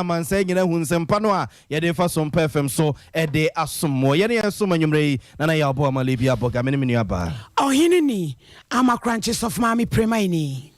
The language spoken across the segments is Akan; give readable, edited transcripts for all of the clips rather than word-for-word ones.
Amansan nyinaa hu nsɛmpa no a yɛde fa Sompa FM so de asom mo. Yɛne yɛn som anwummerɛ yi, Nana Yaw Boamah Lebi Abɔga, me ne me nua baa. Ɔhene ni, Ama Korankye Sɔfo Maame Premae ni.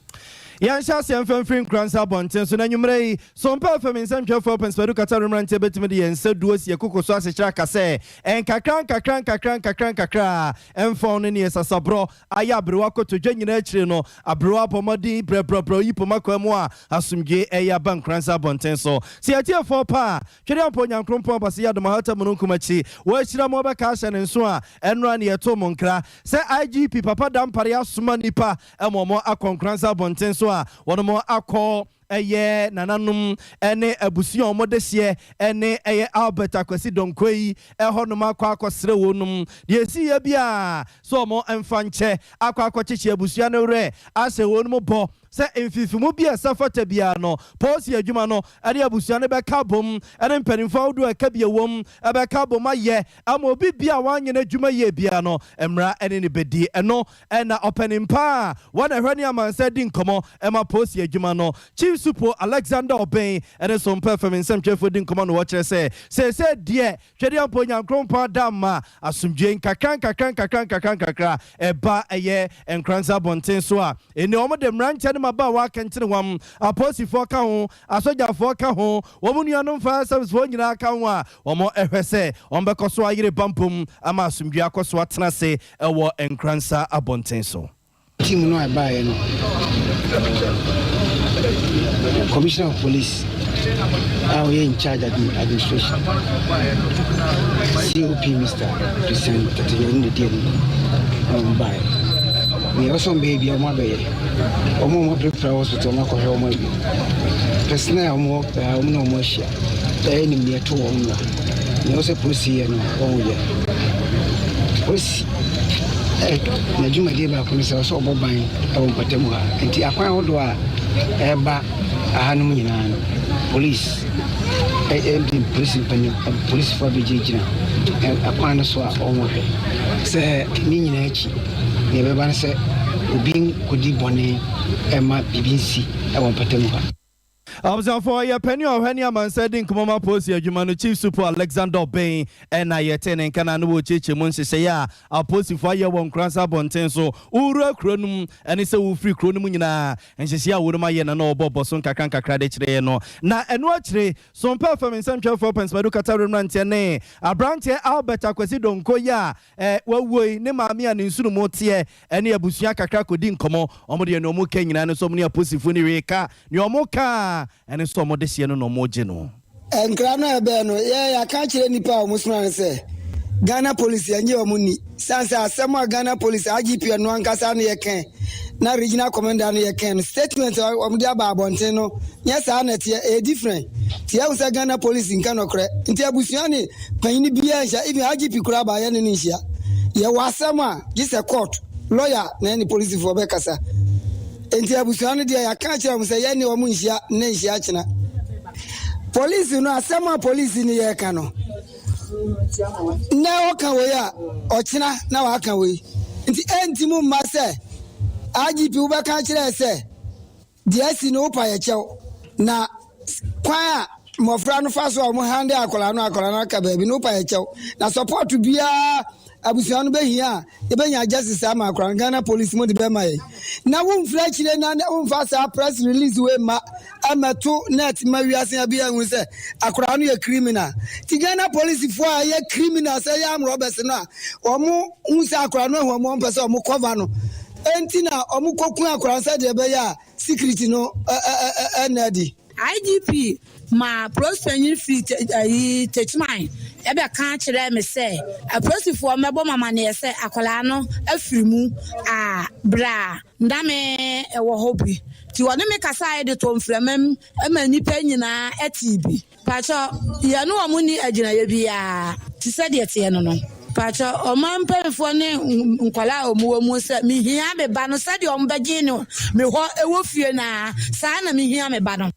Yɛnhyɛ aseɛ mfa mfiri Nkoransa abɔnten so, na anwummerɛ yi, Sompa FM nsɛntwerɛfoɔ Prince Badu Katare mmeranteɛ bɛtumi de yɛn nsa duo asi yɛn koko so asekyerɛ aka sɛ, Nkakra nkakra nkakra nkakra nkakra, ɛmfa wo ne neɛ sasaborɔ ayɛ aberewa kotodwe nyinaa akyire no, aberewa abɔ mmɔden brɛbrɛbrɛ oyi poma kwan mu a asomdwoe reyɛ aba Nkoranza abɔnten so. Sɛ yɛtie fɔɔ pa a, Twedeampɔ Onyankrompɔn Abɔse Yɛ Adom Ahata Mununkum akyi, wɔahyira mo wɔbɛka ahyɛ ne nso a, ɛnora ne yɛtoo mo nkra sɛ IGP Papa Dampare asoma nnipa ma wɔn akɔ Nkoranza abɔnten so a wɔnom akɔ ɛyɛ nananom ne abusua a wɔn dehyeɛ ne ɛyɛ Albert Akwasi Donkor yi hɔ nom akɔ akɔsrɛ wɔnom deɛ ɛsiiɛ biara sɛ wɔn mfa nkyɛ akɔ akɔkyekye abusua no werɛ ahyɛ wɔnom bɔ sɛ mfimfimu bi a ɛsɛ fata biara no polisi adwuma no ne abusua no bɛka abom ne mpanimfoɔ ahodoɔ a ɛka bi ɛwom ɛbɛka abom ayɛ ama obi bia a wanyɛ n'adwuma yie biara no mmara ne ne bɛdi. Ɛno ɛna ɔpanin pa a wɔn ɛhwɛ ne amansan di nkɔmmɔ ɛma polisi adwuma no, Chief Supo Alexander Obeng, ɛne Sompa FM nsɛmtwerɛfoɔ di nkɔmmɔ no wɔkyerɛ sɛ seesei deɛ Twedeɛmpo Nyankrompɔn ada ma asomdwoe nkakra nkakra nkakra nkakra nkakra ɛba ɛyɛ Nkoranza abɔnten so a ɛnni wɔn de mmeranteɛ ne mmabaawa akɛntene wɔn apolisifoɔ ka ho, asogyafoɔ ka ho, wɔn nuanom fire servicefoɔ nyinaa ka ho a wɔn ɛhwɛ sɛ wɔn bɛkɔ so ayere bampom ama asomdwoe akɔ so atena ase ɛwɔ Nkoranza abɔnten so. Team no a ɛbaeɛ no, Commissioner of Police a ɔyɛ in charge administration, COP Mr. Christian Tetteh ɔno na ɛdi anim na wɔn baeɛ. Nea ɛwɔ sɛ wɔn bɛyɛ biara wɔn abɛyɛ. Wɔn a wɔn apirapira hospital wɔn akɔhwɛ wɔn awie. Personnel a wɔn wɔ wɔn na wɔn ahyia. Ɛyɛ nim nea ɛto wɔn na nea ɛwɔ sɛ polisi yɛ no wɔn yɛ. Polisi n'adwumadie baako ne sɛ ɔsɛ ɔbɔ ban wɔ mpɔtam ha. Nti akwan ahodoɔ a ɛreba ahanom nyinaa no, police ɛde polisi mpanyin polisifoɔ abɛgyinagyina akwan no so a wɔhwɛ sɛ ne nyinaa akyi nea ɛbɛba no sɛ obi nkɔdi bɔne ɛma biribi nsi wɔ mpɔtam ha. Abusuafoɔ, yɛ panin a ɔhwɛ ne amansan di nkɔmmɔ ma polisi adwuma no, Chief Supo Alexander Obeng, ɛna yɛte ne nka na no wɔ kyerɛkyerɛ mu nhyehyɛeɛ a apolisifoɔ ayɛ wɔ Nkoransa abɔnten so. Wowura kuro no mu ɛne sɛ wofiri kuro no mu nyinaa, nhyehyɛeɛ a wɔnom ayɛ na na ɔbɔ bɔ so nkakra nkakra de kyerɛɛ no. Na ɛno akyire Sompa FM nsɛntwerɛfoɔ Pɛnsmadu Katare mmeranteɛ ne aberanteɛ Albert Akwasi Donko yi a wawuo yi ne maame a ne nsunumu teɛ ɛne abusua kakra kɔdi nkɔmmɔ. Ɔmo deɛ nea ɔmo ka nyinaa no sɛ ɔmo ne apolisifoɔ ne wee ka nea ɔmo ka ɛne sɛ ɔmo de hyeɛ no na ɔmo gye no. Nkra no a ɛbɛn no, yɛ yɛaka akyerɛ nnipa a wɔn soma no sɛ Ghana Police yɛnye wɔn nni. San sɛ asɛm a Ghana Police IGP ɛno ankasa no yɛ kɛn na regional commander no yɛ kɛn no, statement a wɔn de aba abɔnten no nyɛ saa na ɛteɛ, ɛyɛ different. Nti yɛhu sɛ Ghana Police nka nɔkorɛ. Nti abusua ne panyin biara nhyia, even IGP koraa ba yɛne no nhyia. Yɛwɔ asɛm a gye sɛ court, lawyer na ɛne polisifoɔ bɛkasa. Nti abusua no deɛ yɛaka akyerɛ wɔn sɛ yɛne wɔn nhyia ne nhyia kyena. Polisi no, asɛm a polisi no yɛreka no na ɔka wei a ɔkyena na waka wei, nti ɛnti mu mma sɛ IGP wobɛka kyerɛ sɛ deɛ asi no wopa yɛ kyɛw na kwan a mmɔfra no fa so a wɔn handle akwadaa no, akwadaa no aka baabi no, wopa yɛ kyɛw na support biara abusua no bɛhia a yɛbɛnya justice ama akwadaa no, Ghana Police mo de bɛma yɛn na womfiri akyire na womfa saa press release wei ma ɛmɛto net ma wiase bi ahu sɛ akwadaa no yɛ criminal. Ti Ghana polisifoɔ a ɛyɛ criminal sɛ ɛyɛ armed robbers no a wɔn hu sɛ akwadaa no ahu wɔn, wɔn pɛ sɛ wɔn cover no, enti na wɔn kɔku akwadaa no sɛdeɛ ɛbɛyɛ a secret no ɛna adi. IGP ma polisi firi ayi Techiman ɛbɛka kyerɛ me sɛ apolisifoɔ mɛbɔ mamaneɛ sɛ akwadaa no afiri mu a bra ndame ɛwɔ hɔ bi, nti wɔne me kasa yɛ de to mframa mu ma nnipa nyinaa ɛte bi. Pakyɛ yɛne wɔn ni agyinaeɛ biara te sɛ deɛ teɛ no. Pakyɛ ɔman mpanimfoɔ ne nkwadaa a wɔn wɔ mu sɛ mehia me ba no sɛdeɛ wɔn bɛgye no me hɔ ɛwɔ fie naa saa na mehia me ba no.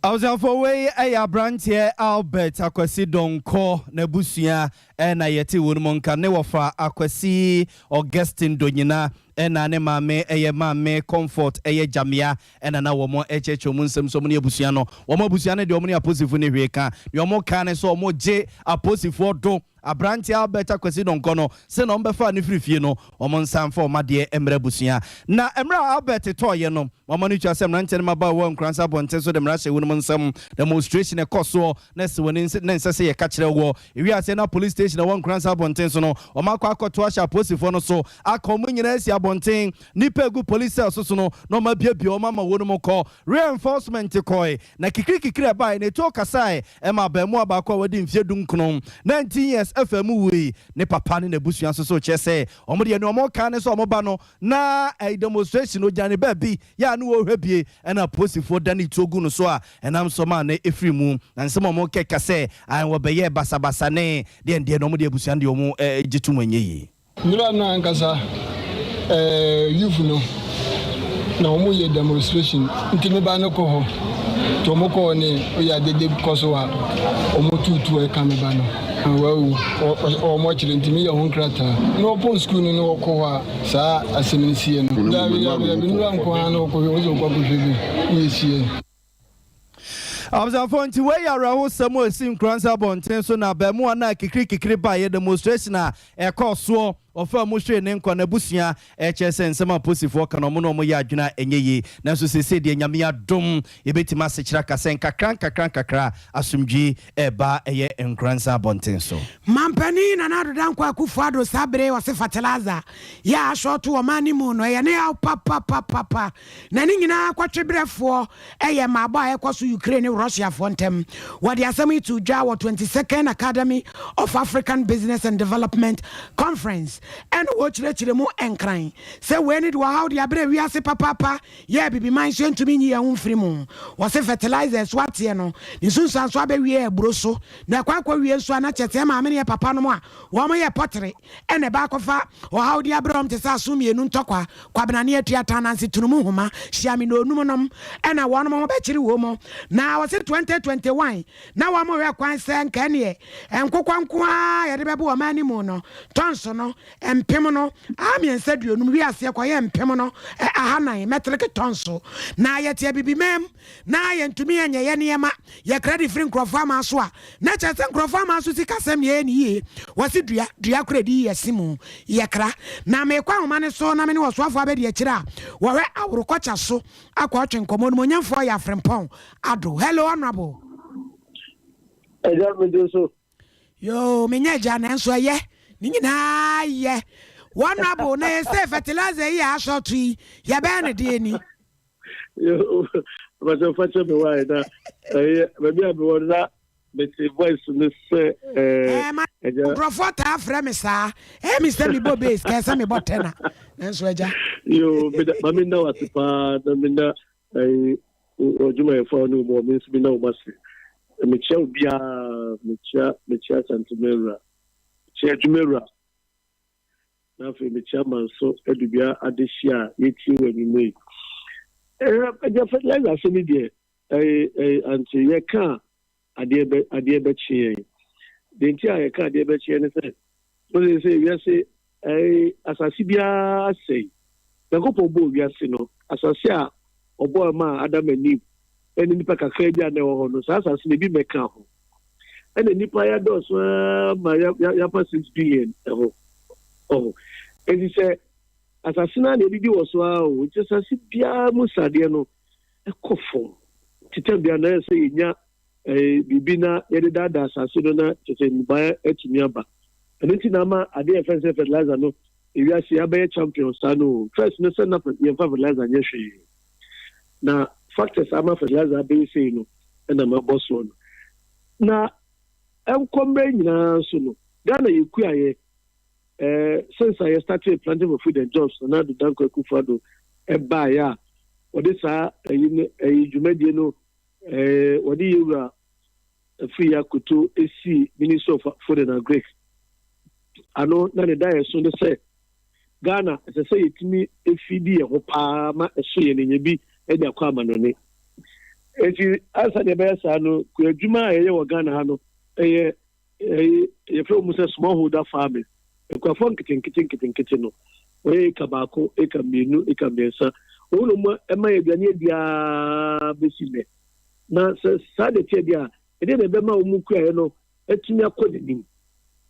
Abusuafoɔ, wei ɛyɛ aberanteɛ Albert Akwasi Donkɔ n'abusua ɛna yɛte wɔn mu nka ne wɔfa Akwasi Augustine Donyina. Ɛna ne maame yɛ Maame Comfort yɛ Gyamea ɛna na wɔn kyerɛkyerɛ wɔn nsɛm sɛ wɔn ne abusua no. Wɔn abusua no deɛ wɔn ne aposifoɔ nni hwee ka. Deɛ wɔn ka ne sɛ wɔn gye aposifoɔ do. Abranteɛ Albert Akwasi Donkor no sɛ na wɔn bɛfaa no firi fie no wɔn nsa mfa wɔn adeɛ mmrɛ abusua. Na mmerɛ a Albert tɔɔeɛ no wɔn ano twa sɛ mmeranteɛ no mmabaawa wɔ Nkoransa abɔnten so de mmara hyɛ wɔnom nsam. Demonstration ɛkɔ soɔ na ɛsɛ wɔn ani na ɛnsɛ sɛ yɛka kyerɛ wɔ ewiase na police station a ɛwɔ Nkoransa abɔnten so no wɔn akɔ akɔto ahyɛ apolisifoɔ no so aka wɔn nyinaa asi abɔnten. Nnipa a ɛgu police cells so no na wɔn abiabia wɔn ama wɔnom kɔ. Reinforcement kɔe na kikirikikiri a ɛbae no etuo kasae ɛma abaamuwa baako a wadi mfeɛ dunkron, 19 years, faa mu wui. Ne papa ne n'abusua nso so kyerɛ sɛ wɔn deɛ nea wɔka ne sɛ wɔn ba no na ɛyɛ demonstration ogyina ne baabi yɛ a ne wɔrehwɛ bie ɛna apolisifoɔ dane tuo gu no so a ɛnam so maa no firi mu. Na nsɛm a wɔka ka sɛ ae wɔbɛyɛɛ basabasa ne deɛn deɛ na wɔn deɛ abusua no deɛ wɔn gye tom ɛnyɛ yie. Nwura no ankasa eh youth no na wɔn yɛ demonstration nti me ba no kɔ hɔ nti wɔn kɔ hɔ ne oyɛ adede kɔ so a wɔn tuutu ɛka me ba no wawu wɔn akyerɛ nti me yɛ ho nkrataa na wɔpɔn sukuu no ne wɔkɔ hɔ a saa asɛm no sie no dabi dabi dabi nwura nko ara na wɔkɔ hwɛ wɔn sɛ wɔkɔ akɔhwɛ bi ne esie. Abusuafoɔ, nti wei yɛ awerɛhosɛm a ɛsi Nkoranza abɔnten so na abaamuwa no a kikirikikiri baeɛ demonstration a ɛkɔɔ soɔ ɔfaa mu hweree ne nkwa, n'abusua ɛkyerɛ sɛ nsɛm a aposifoɔ ka no ɔmo ne ɔmo yɛ adwene a ɛnyɛ yie, nanso seesei deɛ Nyame adom yɛbɛtumi asekyerɛ aka sɛ nkakra nkakra nkakra asomdwie ɛreba ɛyɛ Nkoranza abɔnten so. Mampanin Nana Addo Dankwa Akufo Addo saa bere yi ɔse fertilizer yɛ a asɔɔto wɔ ɔman no mu no ɛyɛ ne haw papapapapa. Na ne nyinaa kɔtweberɛfoɔ yɛ mmaabɔ a ɛrekɔ so Ukraine ne Russiafoɔ ntam. Wɔde asɛm yi too dwa wɔ 22nd Academy of African Business and Development Conference ɛna wɔrekyerɛkyerɛ mu nkran sɛ wei no de ɔhaw de abrɛ wiase papaapa yɛ Abibiman nso yɛntumi nyi yɛn ho mfiri mu. Wɔse fertilizer a ɛso ateɛ no ne nsunsuansoɔ abɛwie aburo so na ɛkɔ akɔwie nso a na kyerɛ sɛ yɛn maame ne yɛn papa nom a wɔyɛ pɔtere na ɛba akɔfa ɔhaw de abrɛ wɔn te sɛ aso mmienu ntɔkwa, Kwabena ne Atuata, Ananse Tunumu Nhoma, Hyiame na Onum nom na wɔnom ho bɛkyere wɔ mu. Na wɔse 2021 na wɔn hwɛ kwan sɛ nka ɛneɛ nkokɔ nko ara yɛde bɛbo ɔman no mu no tɔnso no mpem no aha mmiɛnsa aduonum wi aseɛ kɔyɛ mpem no ahanan mɛtreke tɔnso. Na yɛte Abibiman mu na yɛntumi nyɛ yɛ nneɛma, yɛkra de firi nkurɔfoɔ aman so a, na kyerɛ sɛ nkurɔfoɔ aman so sikasɛm na yɛyɛ no yie. Wɔse dua, dua kora di yɛ mu, yɛkra. Na merekɔ ahoma no so na me ne ɔsoafoɔ abɛdi akyire a wɔhwɛ aworokɔkya so akɔ ɔtwe nkɔmmɔ. Onimuonyamfoɔ yɛ Afrimpong Addo. Hello, Honourable. Agya, megye so. Yoo, menyɛ agya nanso ɛyɛ. Ne nyinaa yɛ. Honourable, na yɛsɛ fertilizer yi a asɔɔto yi, yɛbɛyɛ no deɛ ni? Bàtɛ fakyɛ mi wa na ɛyɛ baabi a mi wɔ na mete voice no sɛ ɛɛ. Ɛɛ nkurɔfoɔ taa frɛ me saa ɛyɛ mi sɛ mi bɔ bass kɛɛ sɛ mi bɔ tenor nanso agya. Yoo mi da maame nna wase paa na mi na ɛyi ɔdwumayɛfo a ɔne wɔn wɔ mi nso mi na wɔn ase mekyia obiara mekyia mekyia Asante-Mewura mekyia adwumawura. Na afei mekyia Manso Adubea adehye a yɛtie wɔ anwummerɛ yi. Agya fertilizer asɛm yi deɛ ɛyɛ ante yɛka a adeɛ bɛ adeɛ bɛkye yɛn. Deɛ nti a yɛka adeɛ bɛkye yɛn ne sɛ wọ́n sɛ wiase ɛyɛ asase biara asɛe. Nyankopɔn bɔɔ wiase no asase a ɔbɔɔ maa Adam and Eve ɛne nipa kakra bi a na ɛwɔ hɔ no saa asase no ebi mmɛka ho. Ɛna nnipa yɛadɔɔso ara ma yɛafa 6 billion ɛho. Ɔho. Enti sɛ asase no ara na yɛdidi wɔ so ara o, nti asase biara mu sradeɛ no ɛkɔ fam. Nti tɛm biara na ɛyɛ sɛ yɛnya eh, biribi na yɛde daadaa asase no na kyerɛ sɛ nnubaa atumi aba. Ɛno nti na ama adeɛ a yɛfrɛ no sɛ fertilizer no ewiase abɛyɛ champion saa no o. First no sɛ na yɛmfa fertilizer nyɛ hwee. Na factors a ama fertilizer abɛyɛ sei no ɛna mabɔ soɔ no. Na ɛnkɔ mmerɛ nyinaa nso no, Ghana yɛ kuayɛ eh, since a yɛ startee planting for food and jobs, Nana Addo Dankwa Akufo-Addo ɛbaeɛ a wɔde saa ɛyi no ɛyi dwumadie no eh, wɔde yɛwura Afriyie Akoto esii Ministry of Food and Agric ano na ne daeɛso ne sɛ Ghana ɛsɛ sɛ yɛtumi feedi yɛn ho paa ma ɛso yɛn anya bi de akɔ amanɔne. Enti ansa na yɛbɛyɛ saa no, kuadwuma a yɛyɛ wɔ Ghana ha no ɛyɛ ɛyɛ yɛfrɛ wɔn sɛ smallholder farming, akuafoɔ nketenkete nketenkete no. Wɔyɛ eka baako, eka mmienu, eka mmiɛnsa. Wɔn na wɔn ɛma yɛ aduane adi ara bɛsi nnɛ. Na sɛ saa na ɛteɛ deɛ a, ɛdeɛ na ɛbɛma wɔn kuayɛ no atumi akɔ n'anim.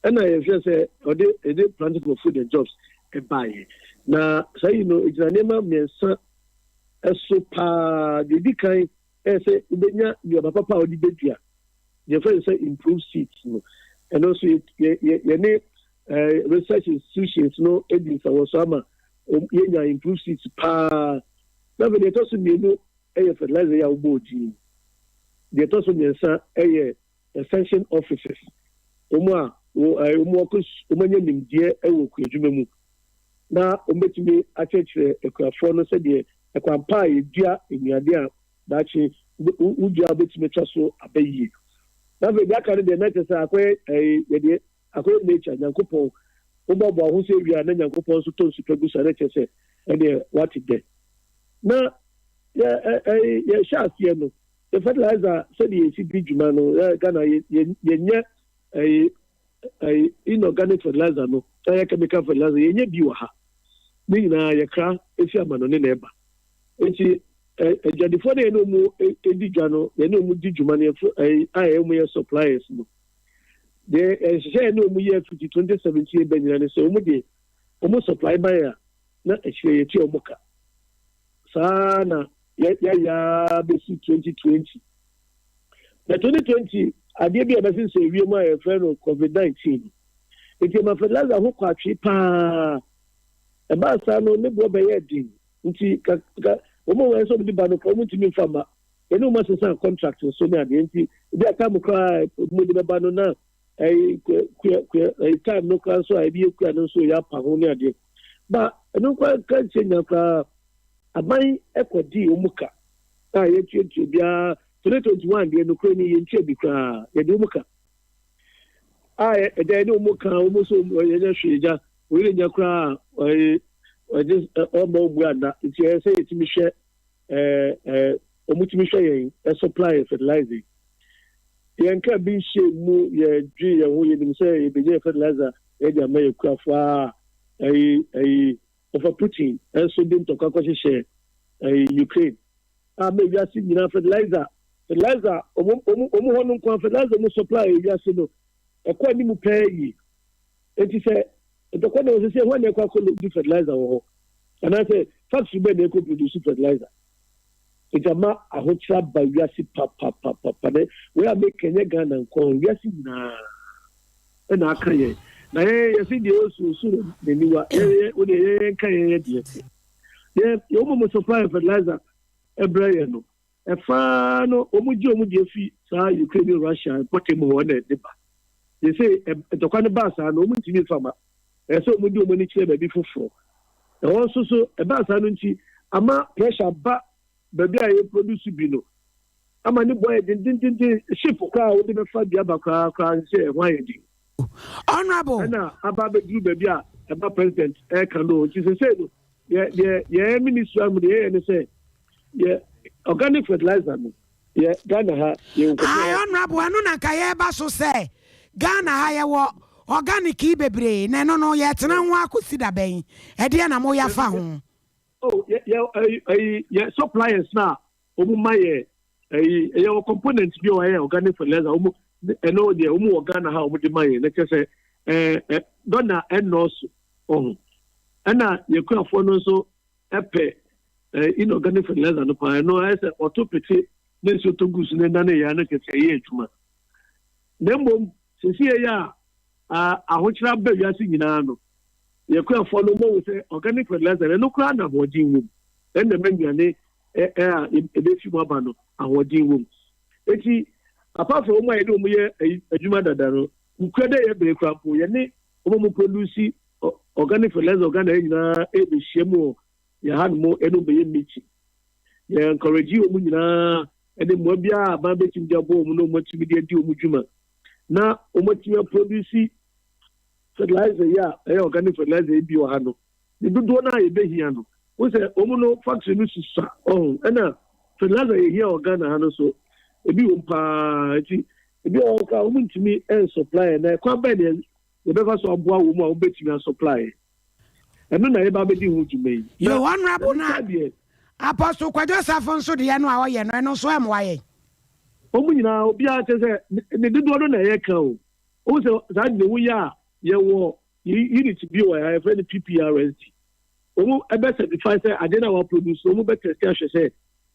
Ɛna yɛhwɛ sɛ ɔde ɛde planting for food and jobs ɛbaeɛ. Na saa yi no ɛgyina nneɛma mmiɛnsa ɛso paa. Deɛ ɛdi kan ɛyɛ sɛ wobɛnya nnuaba papa a wode bɛdua. Deɛ yɛfrɛ no sɛ improved seeds no, ɛno nso yɛne research institutions no di nsawɔso ama yɛnya improved seeds paa. Na afei deɛ ɛtɔ so mmienu yɛ fertilizer yi a wobɔɔ din. Deɛ ɛtɔ so mmiɛnsa yɛ extension officers, wɔn a wɔn akɔ wɔn anya nimdeɛ wɔ kuadwuma mu na wɔbɛtumi akyerɛkyerɛ akuafoɔ no sɛdeɛ ɛkwan pa a yɛdua nnuane a daakye wodua a wobɛtumi atwa so aba yie. Na afei deɛ aka no deɛ na kyerɛ sɛ akɔyɛ ɛɛ yɛdeɛ akɔyɛ nature Nyankopɔn wobɔboa ho sɛ wie a na Nyankopɔn nso tɔ nsu pa gu so a na kyerɛ sɛ ɛdeɛ wate dɛ. Na yɛ ɛɛ yɛhyɛ aseɛ no yɛ fertilizer sɛdeɛ yɛsi di dwuma no yɛ Ghana yɛ yɛnyɛ ɛɛ ɛɛ inorganic fertilizer no ɛyɛ chemical fertilizer yɛnyɛ bi wɔ ha. Ne nyinaa yɛkra efi amanɔne na ɛba. Nti adwadifoɔ no yɛne wɔn di dwa no, yɛne wɔn di dwuma no yɛfo a yɛne wɔn yɛ suppliers no. Deɛ nhyehyɛ yɛne wɔn yɛ fiti 2017 ba nyina ne sɛ wɔn deɛ wɔn supply ma yɛ a na akyire yɛtua wɔn ka. Saa na yɛayɛ ara bɛsi 2020. Na 2020 adeɛ bi a ɛbɛsensɛn wiem a yɛfrɛ no COVID-19 no, nti ɛma fertilizer ho kɔ atwee paa. Ɛbaa saa no ne boɔ bɛyɛɛ den. Nti ka ka wɔn a wɔyɛ sɛ wɔde ba no koraa wɔntumi mfa mma. Yɛne wɔn asesa contract nso ne adeɛ nti ebi a time koraa a wɔde bɛba no na ɛyi kua kua kua ɛyi time no koraa nso a ebi yɛ kua no nso yɛ apa ho ne adeɛ. Ba ɛno nkoa nka nkyɛn nyinaa koraa aban ɛkɔgye wɔn ka a yɛtuatua biara 2021 deɛ nokorɛ ni yɛntua bi koraa yɛde wɔn ka a ɛda yɛne wɔn ka wɔn nso yɛnyɛ hwee gya. Wei de nyɛ koraa a ɔye ɔgye ɔmma ɔmmu anna nti ɛyɛ sɛ yɛtumi hwɛ ɛɛ ɛɛ wɔn tumi hwɛ yɛn ɛsupply fertilizer yɛn ka bi nhyɛ mu yɛdwe yɛn ho yɛnim sɛ yɛbɛnya fertilizer yɛde ama yɛ kuafo a ɛyi ɛyi ɔfa Putin ɛnso de ntɔkwa kɔhyehyɛ ɛyi Ukraine a ma wiase nyinaa fertilizer fertilizer wɔn wɔn wɔn hɔ no nko fertilizer wɔn supply wiase no ɛkɔ anim pɛɛ yie. Enti sɛ ntɔkwa na wɔsɛ sɛ hwan na ɛkɔ akɔ load fertilizer wɔ hɔ anaasɛ factory bɛn na ɛkɔ produce fertilizer. Enti ama ahokyerɛ aba wiase papapapapa na wei a meka nyɛ Ghana nko ara wiase nyinaa ɛna aka yɛn na yɛn yɛse deɛ ɔsu osu n'aniwa yɛn wo deɛ yɛn yɛn ka yɛn yɛ deɛ yɛn yɛn wɔn mo supply fertilizer ɛbrɛ yɛn no Ɛfa ara no, wɔgye wɔn deɛ fi saa Ukraine ne Russia mpɔtam hɔ na ɛde ba. Seesei ntɔkwa no baa saa no, wɔntumi mfa mma. Ɛsɛ sɛ wɔde wɔn ani kyerɛ baabi foforɔ. Ɛhɔ nso so, ɛbaa saa no nti, ama pressure ba baabi a yɛproduce bi no, ama ne bo ayɛ dendendenden. Ship koraa a wode bɛfa bi aba koraa koraa sɛ ɛho ayɛ den. Honourable. Ɛna aba abɛduru baabi a ɛba president ɛreka no. Nti seesei no, Deɛ deɛ yɛn ministry mu deɛ yɛyɛ ne sɛ yɛ organic fertilizer no yɛ Ghana ha yɛ nkɔfo. Ae honourable ɛno na nka yɛreba so sɛ Ghana ha yɛwɔ organic yi bebree na ɛno no yɛtena ho akɔsi da bɛn? Ɛdeɛn na moyɛ afa ho? Oh yɛ yɛ ɛyi ɛyi yɛ suppliers na wɔn ma yɛ ɛyi ɛyɛ wɔ component bi a wɔyɛ organic fertilizer wɔn ɛno deɛ wɔn wɔ Ghana ha wɔn de ma yɛ na kyerɛ sɛ ɛɛ ɛ dɔla ɛnɔɔso ɔho ɛna yɛ kuafoɔ no nso ɛpɛ ɛɛ inorganic fertilizer no paa ɛno ayɛ sɛ ɔto pete ne nsuo tɔ gu so ne nane yɛ ano kyerɛ sɛ ɛyɛ adwuma na mmom sisi yɛ yɛ a ahokyerɛ aba wiase nyinaa no yɛ kuafoɔ no wɔn sɛ organic fertilizer ɛno koraa na ahoɔden wom ɛna ɛma nnuane a ɛbɛfi mu aba no ahoɔden wom. Eti apart from wɔn a yɛne wɔn yɛ adwuma dada no, kukua dɛ yɛ bere koraa mpo yɛne wɔn a wɔn produce organic fertilizer wɔ Ghana nyinaa ɛrebɛhyia mu wɔ yɛn ha nom ɛne wɔn bɛyɛ meeting. Yɛ encourage wɔn nyinaa ɛne mmoa biara a aban bɛtumi de aboa wɔn na wɔn atumi de adi wɔn dwuma na wɔn atumi aproduce fertilizer yi a ɛyɛ organic fertilizer yi bi wɔ ha no. Ne dodoɔ no a yɛbɛhia no, wohu sɛ wɔn no factory no susua ɔho, ɛna fertilizer yɛhia wɔ Ghana ha no so ebi wɔ mu paa, nti ebi wɔ hɔ koraa wɔn ntumi nsupply na ɛkwan bɛn na yɛbɛfa so aboa wɔn a wɔbɛtumi asupply. Ɛno na yɛba abɛdi ho dwuma yi. Na Yo, Honourable na na mekae deɛ. Apostle Kwadwo Osafo nso deɛ no a ɔyɛ no, ɛno nso ɛmmoa yɛn. Wɔn nyinaa, obiara kyerɛ sɛ ne dodoɔ no na yɛka o. Wohu sɛ saa deɛ woyɛ a, yɛwɔ unit bi wɔ ha yɛfrɛ no PPRSD. Wɔn bɛ certify sɛ adeɛ no a wɔaproduce no, wɔn bɛ test ahwɛ sɛ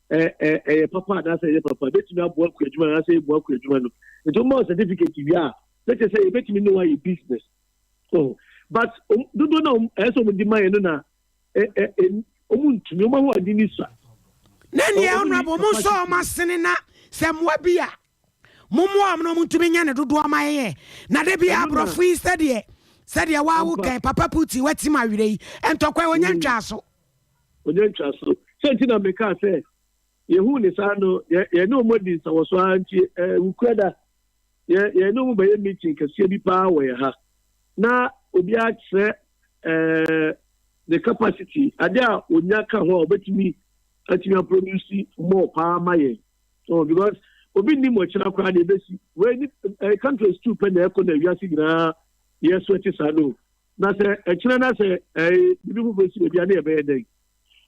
ɛyɛ papa anaasɛ ɛnyɛ papa, ɛbɛtumi aboa kuadwuma anaasɛ ɛmmoa kuadwuma no. Nti wɔma wo certificate wie a, na kyerɛ sɛ yɛbɛtumi ne wo ayɛ business. Oh, but dodoɔ no a ɛyɛ sɛ wɔn de ma yɛn no na wɔn ntumi, wɔn ahoɔden ni sua. Ne neɛ honorable mo nsɔ wɔn asene na sɛ mmoa bi a mommoa wɔn na wɔn ntumi nyɛ ne dodoɔ ma yɛn na da biara aborɔfo yi sɛdeɛ sɛdeɛ wawo kɛn papa Putin watim awerɛ yi ntɔkwa yi ɔnya ntwaa so. Ɔnya ntwaa so sɛ nti na mekaa sɛ yɛhuu ne saa no yɛne wɔn adi nsawɔso ara nti wukura da Yɛ yɛne wɔn bɛyɛ meeting kɛseɛ bi paa wɔ yɛn ha na obiara kyerɛ ɛɛ ne capacity adeɛ a onya ka ho a ɔbɛtumi atumi aproduce more paa ma yɛn oh because obi nnim ɔkyena koraa deɛ ɛbɛsi wei ni ɛɛ countries tu pɛ na ɛkɔ na wiase nyinaa yɛ so ɛte saa no na sɛ ɛkyena na sɛ ɛɛ biribi foforɔ si baabi a ne yɛbɛyɛ dɛn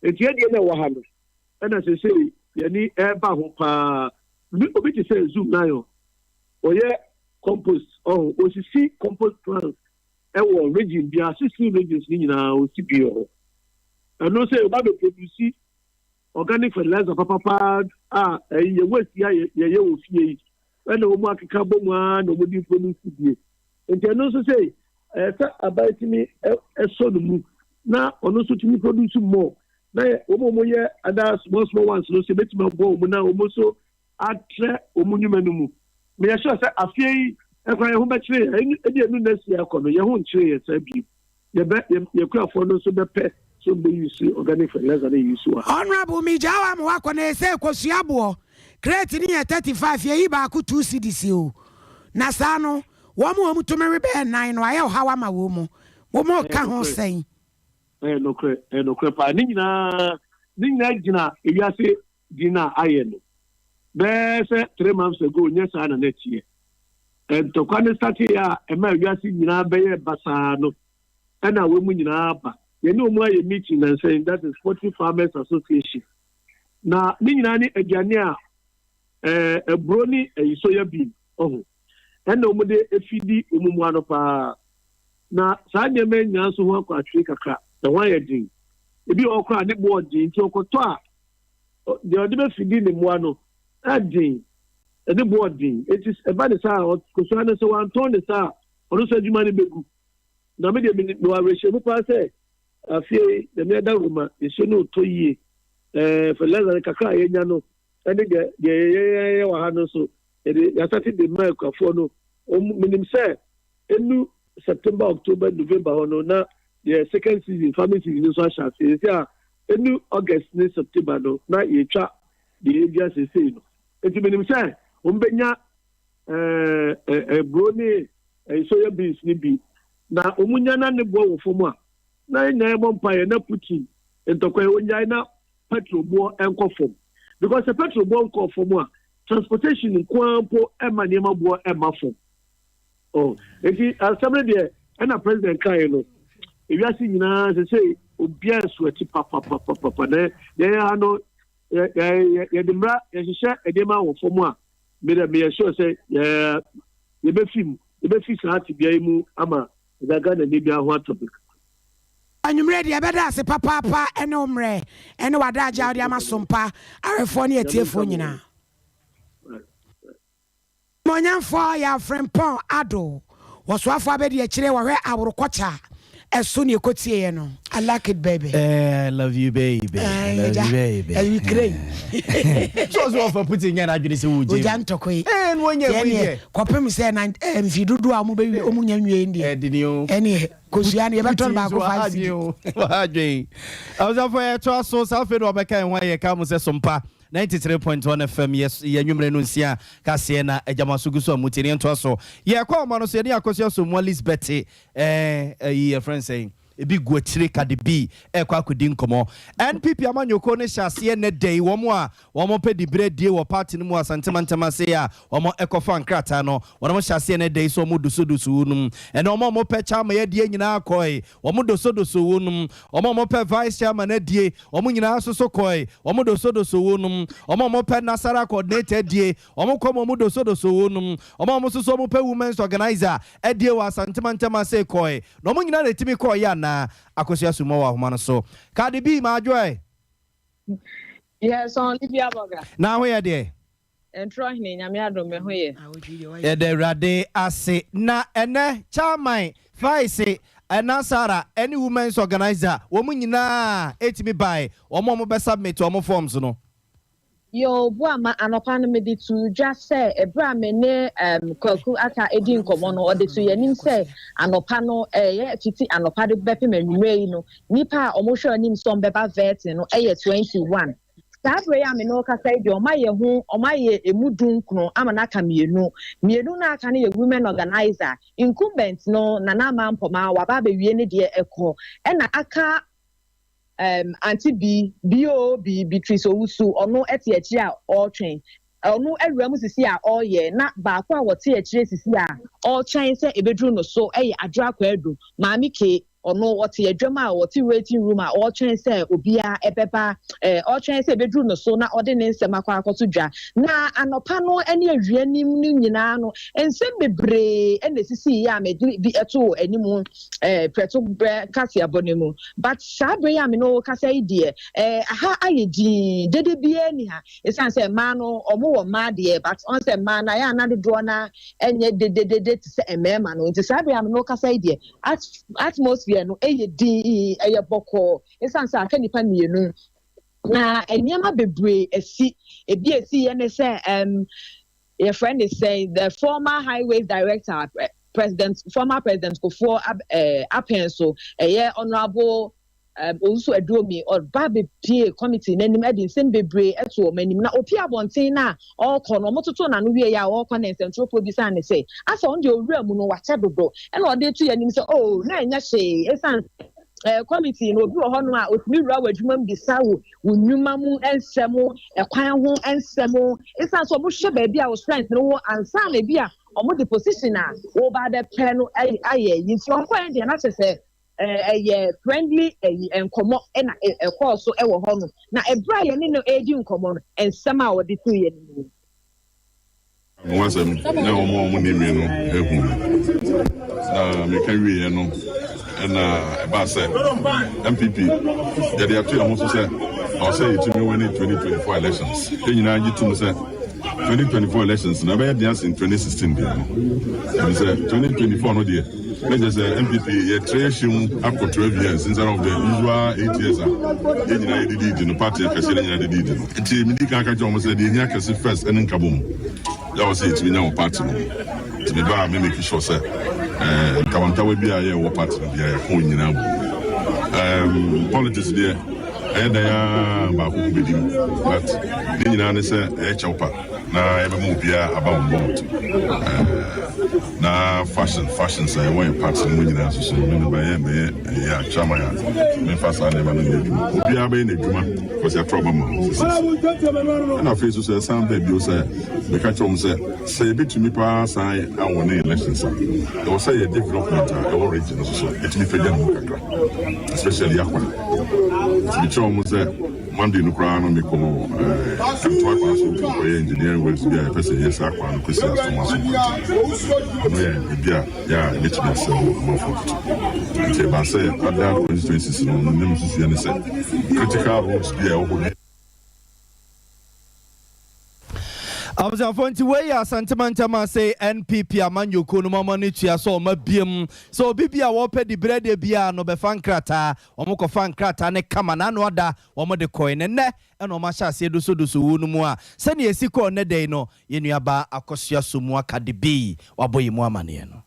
nti ɛdeɛ na ɛwɔ ha no ɛna sesei yɛni ɛreba ho paa obi te sɛ zoom lion ɔyɛ compost ɔho osisi compost plants ɛwɔ region biara 16 regions ne nyinaa osi bi wɔ hɔ ɛno sɛ ɔba bɛ produce organic fertilizer papapa a ɛyɛ yɛ waste a yɛyɛ wɔ fie yi ɛna wɔn akeka bɔ mu ara na wɔn de produce bie nti ɛno nso sɛ ɛyɛ sɛ aban tumi ɛsɔ no mu na ɔno nso tumi produce more na wɔn a wɔyɛ other small small ones no nso ebetumi aboa wɔn na wɔn nso atrɛ wɔn nnwuma no mu. Meyɛ sure sɛ afeɛ yi ɛkora yɛn ho bɛkyerɛ yɛn, ɛne ɛnu na asi akɔ no yɛn ho nkyerɛ yɛn saa bio. Yɛbɛ yɛ yɛkurafoɔ no nso bɛpɛ sɛ wɔn bɛ use organic fertilizer no use wɔ ha. Honourable megyaa wo ama woakɔ na ɛsɛ kosua boɔ crate no yɛ 35 yɛyi baako 2 cedis o na saa no wɔn a wɔn tumi we bɛyɛ nan no ayɛ ɔhaw ama wɔn mo ka ho sɛn. Ɛyɛ nokorɛ, ɛyɛ nokorɛ paa. Ne nyinaa, ne nyinaa gyina ewiase din a ayɛ no. Bɛyɛ sɛ 3 months ago, nyɛ saa na na ɛteɛ. Ntɔkwa no starteeɛ a ɛmaa ewiase nyinaa bɛyɛɛ basaa no, ɛna wɔn mu nyinaa ba. Yɛne wɔn ayɛ meeting nansa yi, that is Poultry Farmers Association. Na ne nyinaa ne aduane a ɛɛ aburo ne ɛyi soya bean, ɔho. Ɛna wɔn de efidi wɔn mmoa no paa. Na saa nneɛma yi nyinaa nso ho akɔ atwee kakra, ɛho ayɛ den. Ebi wɔ hɔ koraa a ne bo ɔden nti ɔkɔtɔ a, deɛ ɔde bɛfidi ne mmoa no, ɛden, ne bo ɔden. Enti ɛba ne saa a, kosua no sɛ wantɔn ne saa a, ɔno nso adwuma no bɛgu. Na me deɛ mewɔ awerɛhyɛmu paa sɛ afei yi, Nyame adaworoma, nsuo no retɔ yie. Ɛɛ fertilizer no kakra a yɛanya no, ɛne deɛ deɛ yɛyɛ wɔ ha no nso, yɛde yɛasate de ma akuafoɔ no. Wɔn menim sɛ Enu September, October, November hɔ no na yɛ second season, farming season no nso ahyɛ aseɛ. Seesei a enu August ne September no na yɛtwa deɛ yɛdua seesei no. Nti menim sɛ wɔn bɛnya ɛɛ aburo ne ɛɛ soya beans no bi. Na wɔn nya na ne boɔ wɔ fam a, na yɛn nyinaa yɛbɔ mpaeɛ na Putin ntɔkwa yi ɔnyae na petrol boɔ nkɔ fam. Because sɛ petrol boɔ nkɔɔ fam a, transportation nko ara mpo ɛmma nneɛma boɔ ɛmma fam. Oh, enti asɛm no deɛ ɛna president kaeɛ no, ewiase nyinaa sɛ sɛ obiara nso akyi papapapapa na yɛn ha no yɛde mmara yɛhyehyɛ nneɛma wɔ fam a meyɛ meyɛ sure sɛ yɛ yɛbɛfi mu yɛbɛfi saa tebea yi mu ama ɛda Ghana ni biara ho atɔ bi. Anwummerɛ deɛ ɛbɛda ase papaapa ɛne wo mmerɛ ɛne w'adagye a wode ama sompa awɛfoɔ ne atiefoɔ nyinaa. Monyamfoɔ yɛ afrempɔn ado wɔsoafoɔ abɛdi akyire wɔhwɛ aworokɔkya ɛso ne ɛkɔtieɛ no. I like it, baby. Eh, I love you, baby. I love you, baby. Ɛyɛ Ukraine. So ɔfa Putin nyɛ n'adwene sɛ wogye. Ogya ntɔkɔ yi. Eh, no wɔnyɛ wei deɛ. Kɔpem sɛ na mfi dodoɔ a ɔmo bɛwie ɔmo nya nwie deɛ. Ɛdini o. Ɛneɛ kosua no yɛbɛtɔ no baako 5 cedi. Wadwen. Abusuafo yɛtoa so saa afei na wɔbɛka yɛn ho ayɛ ka mo sɛ sompa 93.1 FM yɛ yɛ nwumere no nsia kaseɛ na agyama gu so a mutie ne yɛntoa so. Yɛkɔ ɔma no so yɛne Akosua Somoa Lisbeth ɛɛ ɛyi yɛfrɛ no sɛn. Ebi gu akyire Cardi B ɛrekɔ akɔdi nkɔmmɔ. NPP amanyɔkuo no hyɛ aseɛ nnɛ da yi, wɔn a wɔpɛ diberɛ die wɔ party no mu wɔ Asante mantam ase a wɔkɔfa nkrataa no, wɔn hyɛ aseɛ nnɛ da yi sɛ wɔdosodoso wɔnom. Ɛnna wɔn a wɔpɛ chairman adie nyinaa kɔe, wɔdosodoso wɔnom. Wɔn a wɔpɛ vice chairman adie, wɔn nyinaa nso so kɔe, wɔdosodoso wɔnom. Wɔn a wɔpɛ Nasara coordinator adie, wɔn kɔ ma wɔdosodoso wɔnom. Wɔn a wɔn nso so wɔpɛ women's organizer adie wɔ Asante mantam ase kɔe. Na wɔn nyinaa na ɛtumi kɔeɛ anaa? Akosua Sumah wɔ ahoma no so. Cardi B, Maadwoɛ. Yes, on Libya Burger. Na ho yɛ deɛ? Ntorɔ hene, Nyame adom me ho yɛ. Yɛda Awurade ase. Na ɛnɛ Chairman, Vice, ɛna Sarah ɛne Women's Organiser wɔn nyinaa ɛtumi bae, wɔn a wɔbɛ submit wɔn forms no. Yoo, Boama, anɔpa no mede too dwa sɛ ɛberɛ a me ne um, Kwaku Atta redi nkɔmmɔ no, ɔde too yɛn anim sɛ anɔpa no, ɛyɛ fiti anɔpa de bɛpem anwummerɛ yi no, nnipa a wɔhwɛ anim sɛ wɔbɛba vetting no yɛ 21. Saa berɛ yi a me ne wo kasa yi deɛ, wɔayɛ ho, wɔayɛ ɛmu dunkron ama no aka mmienu. Mmienu no a aka no yɛ women organiser. Incumbent no, Nana Ama Ampoma, waba abɛwie ne deɛ ɛkɔ. Ɛna aka um, Auntie B, BOB, Beatrice Owusu, ɔno te akyire a ɔretwɛn. Ɔno awura mu sisi a ɔreyɛ, na baako a wɔte akyire sisi a ɔretwɛn sɛ ɛbɛduru no so yɛ Adwoa Kwadu, Maame K. Ɔno ɔte adwam a ɔte waiting room a ɔretwɛn sɛ obiara ɛbɛba, eh, ɔretwɛn sɛ ɛbɛduru no so na ɔde ne nsɛm akɔ akɔto dwa. Na anɔpa no ne awia nim no nyinaa no, nsɛm bebree na ɛsisiiɛ a mede bi too anim eh, prɛto berɛ kaseɛbɔ no mu. But saa berɛ yi a me ne wo rekasa yi deɛ, eh, aha ayɛ dinn, dede biara nni ha. Ɛsiane sɛ mmaa no, wɔn wɔ mmaa deɛ, but ɔn sɛ mmaa no, ayɛ a na dodoɔ no ara ɛnyɛ dededede te sɛ mmarima no. Nti saa berɛ a me ne wo rekasa yi deɛ, atmosphere no ɛyɛ dinn, ɛyɛ bɔkɔɔ, ɛsiane sɛ aka nnipa mmienu. Na nneɛma bebree asi. Ebi a ɛsiiɛ ne sɛ, um, yɛfrɛ ne sɛn, the former highways director, President, former President Kufuor ab, eh, apɛn so, ɛyɛ Honourable um, Owusu Aduomi, ɔba bepie committee n'anim de nsɛm bebree to wɔn anim. Na opie abɔnten no a ɔrekɔ no, wɔtotoo n'ano wie a ɔrekɔ na nsɛntwerɛfoɔ bisaa ne sɛ, asɛ ɔno deɛ owura mu no wakyɛ dodo, ɛna ɔde to yɛn anim sɛ, oh, na ɛnyɛ hwee, ɛsiane eh, committee no obi wɔ hɔnom a otumi wura wɔ adwuma mu bisa wo wo nnwuma mu nsɛm, ɛkwan ho nsɛm, ɛsiane sɛ wɔhwɛ baabi a wo strength no wɔ ansa na ebi a wɔde position a wɔba abɛpɛ no ayɛ yi. Nti ɔkɔɛ deɛ na kyerɛ sɛ ɛyɛ friendly ɛyi nkɔmɔ ɛna ɛkɔɔ so ɛwɔ hɔ no. Na ɛberɛ a yɛne no ɛredi nkɔmɔ no, nsɛm a ɔde too yɛn anim no. Ho asɛm na wɔn a wɔnim me no ahu me. Na meka wieɛ no, ɛna ɛbaa sɛ NPP yɛde ato yɛn ho so sɛ ɛwɔ sɛ yɛtumi win 2024 elections. Yɛn nyinaa gye tom sɛ 2024 elections no ɛbɛyɛ den asen 2016 deɛ no. Ɛfiri sɛ 2024 no deɛ na kyerɛ sɛ NPP yɛtrɛ ahyɛ mu akɔ 12 years instead of the usual 8 years a yɛn nyinaa yɛdididi no, party akɛseɛ no nyinaa dididi no. Nti medi kan ka kyerɛ wɔn sɛ deɛ ɛhia kɛse first ɛne nkabom yɛ wɔ sɛ yɛtumi nya wɔ party no mu. Nti meba a me make sure sɛ eh, ntawantawa bi a yɛ wɔ party no biara yɛka wɔn nyinaa bom. Um, politics deɛ ɛyɛ dan a baako ko bɛdi mu, but ne nyinaa ne sɛ ɛyɛ kyɛw pa na yɛbɛma obiara aba on board. Eh, na fashion fashions a ɛwɔ yɛ party no mu nyinaa nso so no me mebɛyɛ mɛyɛ ɛyɛ akyerɛman a memfa saa nneɛma no nyɛ adwuma. Obiara bɛyɛ n'adwuma because yɛato aba ma wɔn sisi. Ɛna afei nso sɛ ɛsan baa bio sɛ meka kyerɛ wɔn sɛ sɛ yɛbɛtumi paa san awɔ ne elections a, ɛwɔ sɛ yɛ development a ɛwɔ region no so so ɛtumi pagya ne mu kakra, especially akwan. Nti mekyerɛ wɔn sɛ Monday no koraa no mekɔ ɛtoa kwan so kɔyɛ engineering works bi a yɛpɛ sɛ yɛyɛ saa kwan no kɔsi Asoma so nti ɛno yɛ biribi a yɛ a ɛbɛtumi asɛe wɔ amanfoɔ toto. Nti ɛbaa sɛ other constituencies no no ne nsusuiɛ ne sɛ critical roads bi a ɛwɔ hɔ bi. Abusuafoɔ nti wei yɛ Asante mantam ase NPP amanyɔkuo no mu ama no tua sɛ ɔma biam sɛ obi bi a wɔpɛ diberɛ deɛ biara no bɛfa nkrataa. Wɔn kɔfa nkrataa no kama na ano ada wɔn de kɔe na nnɛ ɛna wɔn ahyɛ aseɛ dosodoso wuo no mu a sɛnea ɛsi kɔɔ nnɛ da yi no yɛn nuabaa Akosua Somuah Cardi B wabɔ yɛn mu amaneɛ no.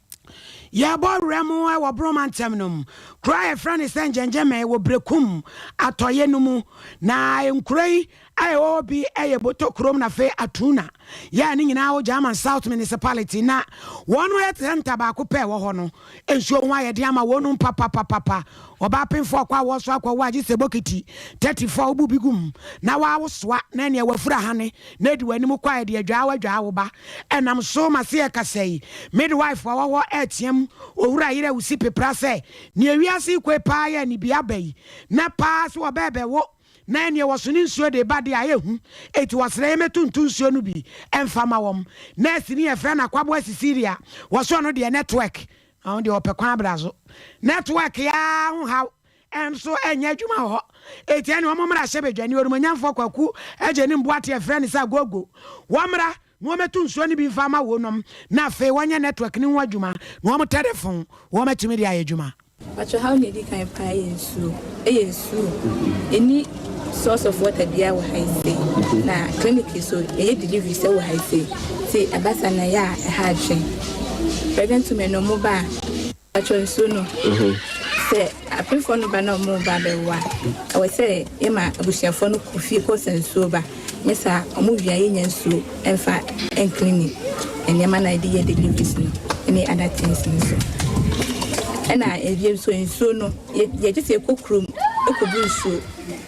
Yɛrebɔ wura mu wɔ Borɔ mantam no mu. Kuro a yɛfrɛ no sɛ Ngyɛngyɛmɛn wɔ Berekum atɔeɛ no mu. Na nkuro yi a ɛwɔ hɔ bi yɛ Boto kurom na afei Atuna. Yɛ a ne nyinaa wɔ German South Municipality. Na wɔn health centre baako pɛ ɛwɔ hɔ no, nsuo ho ayɛ den ama wɔnom papapapapa. Ɔbaa pemfoɔ kɔ awɔ so akɔwo a gye sɛ bokiti 34 wobu bi gu mu na woawosoa na ɛneɛ wafura hane na edi w'anim kɔ a ɛde adwaa w'adwaa wo ba. Ɛnam so ma se yɛkasa yi, midwife a ɔwɔ hɔ reteam Owura yere Awusi Pepra sɛ, Nea wiase yi koe paa yɛ anibia aba yi, na paa se wɔbɛɛbɛwo na ɛneɛ wɔso ne nsuo de ba deɛ a ɛyɛ hu, enti wɔsrɛ yɛmɛtu nto nsuo no bi mfa ma wɔn. Nɛɛseni a yɛfrɛ no Akwaboa Cecilia, wɔse ɔno deɛ network, na ɔno deɛ ɔpɛ kwan abra so. Network yi ara ho haw nso nyɛ adwuma wɔ hɔ. Enti ɛne wɔn mmarahyɛbadwani, Onimuonyamfoɔ Kwaku Agyenim Boate a yɛfrɛ no sɛ Agogo, wɔmmra na wɔmmɛto nsuo no bi mfa mma wɔnom, na afei wɔnyɛ network no ho adwuma na wɔn tɛlɛfon wɔatumi de ayɛ adwuma. Patrɔ haw nea edi kan paa yɛ nsuo, ɛyɛ nsuo, yɛnni source of water biara wɔ ha yi sei, na clinic yi so yɛyɛ deliveries wɔ ha yi sei, nti ɛba saa na ɛyɛ a ɛha adwene. Pregnant women no wɔn ba a. Patrɔ nsuo no, sɛ apemfoɔ no ba na wɔn ba abɛwo a, ɛwɔ sɛ yɛma abusuafoɔ no kɔ fie kɔ sa nsuo ba, nyɛ saa a wɔn wie a yɛnnya nsuo mfa nklini nneɛma no a yɛde yɛ deliveries no ne other things no so. Ɛna ebien nso nsuo no, yɛgye sɛ yɛkɔ kurom kɔbu nsuo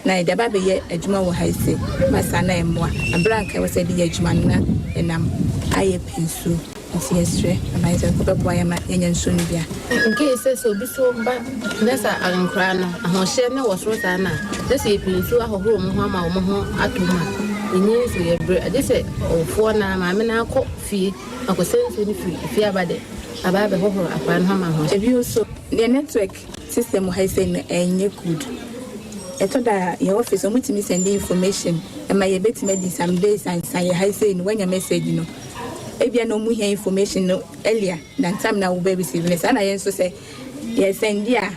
na yɛde aba abɛyɛ adwuma wɔ ha yi sɛ ba saa na ɛmmoa. Aberɛ a anka ɛwɔ sɛ yɛde yɛ adwuma no na yɛnam ayɛ pɛ nsuo. Nti yɛsrɛ aban sɛ wɔbɛboa yɛn ma yɛanya nsuo no bi a. Nkei sɛ sɛ obi so ba na sɛ nkoraa no ahoɔhyɛ no wɔ soro saa no a, na sɛ yɛpɛ nsuo ahohoro wɔn ho ama wɔn ho atɔ mu a, yɛnnya nsuo, yɛbrɛ. Agye sɛ ɔwofoɔ no ara, maame no ara kɔ fie akɔsa nsuo no firi fie aba de aba abɛhohoro akwadaa no ho ama ahoɔhyɛ. Bio nso, deɛ network system wɔ ha yi sei no ɛnyɛ good. Ɛtɔ da a yɛn office wɔn tumi sɛnde information ɛma yɛbɛtumi adi some days ansa yɛ ha yi sei no woanya message no. Ebia na ɔmo hia information no earlier than time na wobɛ receive no. Saa na yɛn nso sɛ yɛ sɛndi a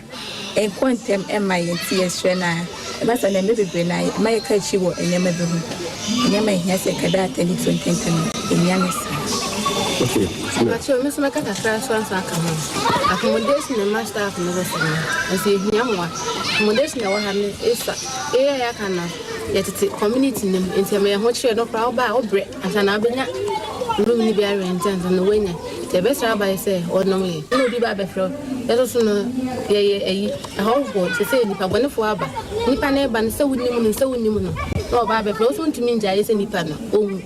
ɛnkɔ ntɛm ɛmma yɛn nti yɛsrɛ na ɛba saa na mmerɛ bebree no a ɛma yɛka akyi wɔ nneɛma bi ho. Nneɛma a ɛhia sɛ ɛka bɛ attend to ntɛntɛm no yɛnnya no saa. Mpakyɛw me nso mɛka kakra nso ansa aka ho. Accommodation mma staff no nso no, nso yɛhia mmoa. Accommodation a ɛwɔ ha no esua. Area a yɛaka no, yɛtete community no mu nti ɛma yɛn ho kyerɛ no koraa woba a wobrɛ. Ansa na wobɛnya room no bi arɛnte ansa na woanya. Nti yɛbɛsrɛ aban sɛ wɔnom yɛn. Na obi ba abɛfrɛ wo. Yɛn nso so no yɛyɛ ayi, ahɔhoɔ. Seesei nnipa bɔnefoɔ aba. Nnipa no reba no sɛ wonim no sɛ wonnim no na wɔba abɛfrɛ wo. Wo nso wontumi ngyae sɛ nnipa no ɔnwu.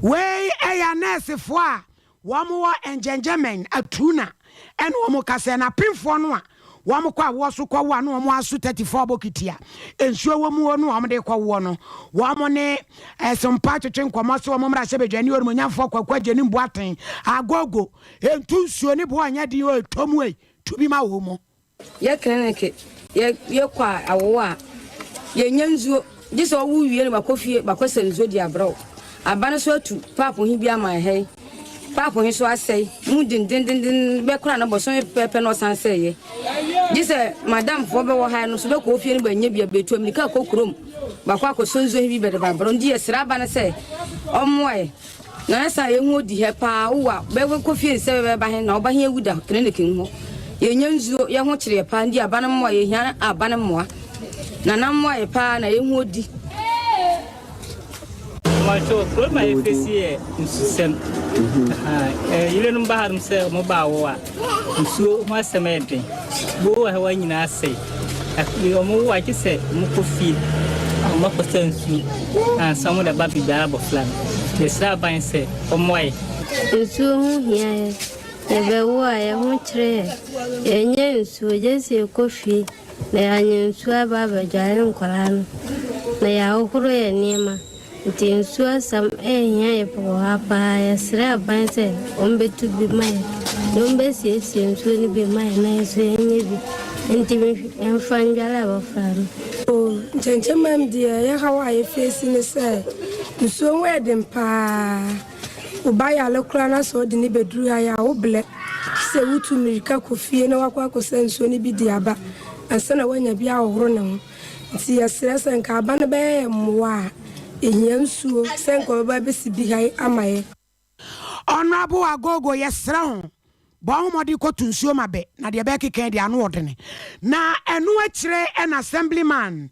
Wei yɛ anɛɛsefoɔ a Wɔn wɔ Ngyɛngyɛmɛn, Atuna, ɛna wɔn ka sɛ na apemfoɔ no a wɔn kɔ awoɔ so kɔ wo a na wɔn aso 34 bokiti a nsuo wɔ mu no a wɔn de kɔ woɔ no wɔn ne Ɛsompa twetwe nkɔmɔ sɛ wɔn mmarahyɛbadwani Onimuonyamfoɔ Kwaku Agyenim Boateng agogo ntu nsuo ne boɔ nyɛ den o ɛtɔ mu ei tu bi ma wɔn mu. Yɛ clinic yɛ yɛkɔ a awoɔ a yɛnya nsuo gye sɛ ɔwo wie no bakɔ fie bakɔ sɛ nsuo de abrɛ wo aba no so atu paap he bi ama ɛha yi paap he so asɛe mu dendendenden bɛkora no bɔsome pɛpɛ na ɔsan sɛeɛ gye sɛ madamfoɔ bɛwɔ ha no so bɛkɔ fie no bɛnya bi abɛtu amirika akɔ kurom bakɔ akɔsɔ nsuo he bi bɛde babrɛ nti yɛsrɛ aba no sɛ ɔmmoa yɛ Na ɛsɛ a yɛhu odi hɛ paa wo a bɛ kɔ fie nsɛ bɛ ba he na ɔba he awu da clinic ho. Yɛnya nsuo, yɛ ho kyere yɛ paa ndi aba no mmoa, yɛhia aba no mmoa. Nana mmoa yɛ paa na yɛhu odi. Mpacho problem a yɛfesi yɛ nsusɛm. Yerenom ba hanom sɛ wɔn ba awo a, nsuo ho asɛm yɛ den. Bo wɔ ha wɔn nyinaa asɛe. Wɔn wo a gye sɛ wɔn kɔ fie a wɔn akɔsa nsuo ansa wɔn de aba biribiara abɔfra no. Yɛsrɛ aban sɛ ɔmmoa yɛ. Nsuo ho hia yɛ. Yɛbɛwo a yɛn ho kyere yɛn. Yɛnnya nsuo gye sɛ yɛkɔ fie na yɛanya nsuo aba abɛdware nkwadaa no na yɛahohoro yɛn nneɛma. Nti nsuo asɛm ɛhia yɛ wɔ ha paa yɛsrɛ aban sɛ wɔn bɛtu bi ma yɛ na wɔn bɛsiesie nsuo no bi ma yɛ na yɛ nso yɛnyɛ bi nti mfa ndware abɔfra no. Oh nkyɛnkyɛmam deɛ yɛ haw a yɛ face ne sɛ nsuo ho yɛ den paa wo ba yare koraa na sɛ ɔde ne bɛduru ha yɛ a wo blɛ sɛ wotu mirika kɔ fie na wakɔ akɔsa nsuo no bi de aba ansa na woanya bi ahohoro ne ho. Nti yɛsrɛ sɛ nka aba no bɛyɛ yɛn mmoa a, yɛhia nsuo sɛ nka ɔbɛba abɛsi bi ha yi ama yɛ. Honourable Agogo yɛsrɛ ho. Bɔ wo ho mmɔden kɔto nsuo ma bɛ, na deɛ bɛɛkeka yi deɛ ano ɔdene. Na ɛno akyire na Assemblyman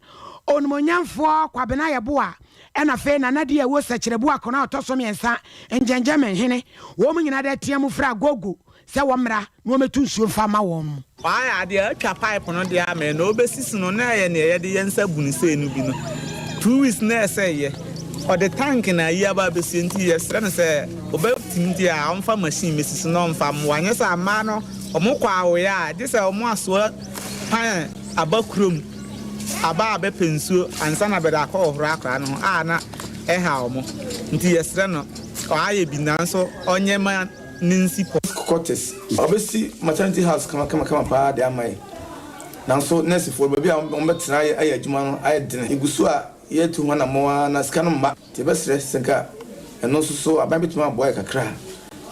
Onimonyamfoɔ Kwabena Yeboah ɛna afei Nana Dee Awuo Sɛkyerɛbu Akona a ɔtɔ so mmiɛnsa, Ngyɛngyɛmɛn hene, wɔn nyinaa de atea mu frɛ Agogo sɛ wɔmmra na wɔmmɛtu nsuo mfa mma wɔn. Wayɛ adeɛ atwa pipe no deɛ ama yɛn na ɔbɛsisi no na ɛyɛ neɛ yɛde yɛn nsa bunu sei no bi no two weeks na ɛsɛeɛ ɔde tank na ayi aba abɛsie nti yɛsrɛ no sɛ ɔbɛtumi deɛ a ɔmfa machine mɛsi so na ɔmfa mmoa nyɛ sɛ mmaa no ɔmo kɔ awoeɛ a gye sɛ ɔmo asoa pan aba kurom aba abɛpɛ nsuo ansa na bɛde akɔ ɔhoro akora no ho a na ɛha ɔmo nti yɛsrɛ no ɔayɛ bi nanso ɔnyɛ ma ne nsi pɔ. Quarters. Wɔabɛsi maternity house kamakamakama paa de ama yɛn. Nanso nɛɛsefoɔ no, baabi a wɔbɛtena ayɛ ayɛ adwuma no ayɛ dene. Yɛgu so a yɛretu ho anammɔn ara na sika no mma. Nti yɛbɛsrɛ sɛ nka ɛno nso so aban bɛtumi aboa yɛn kakra.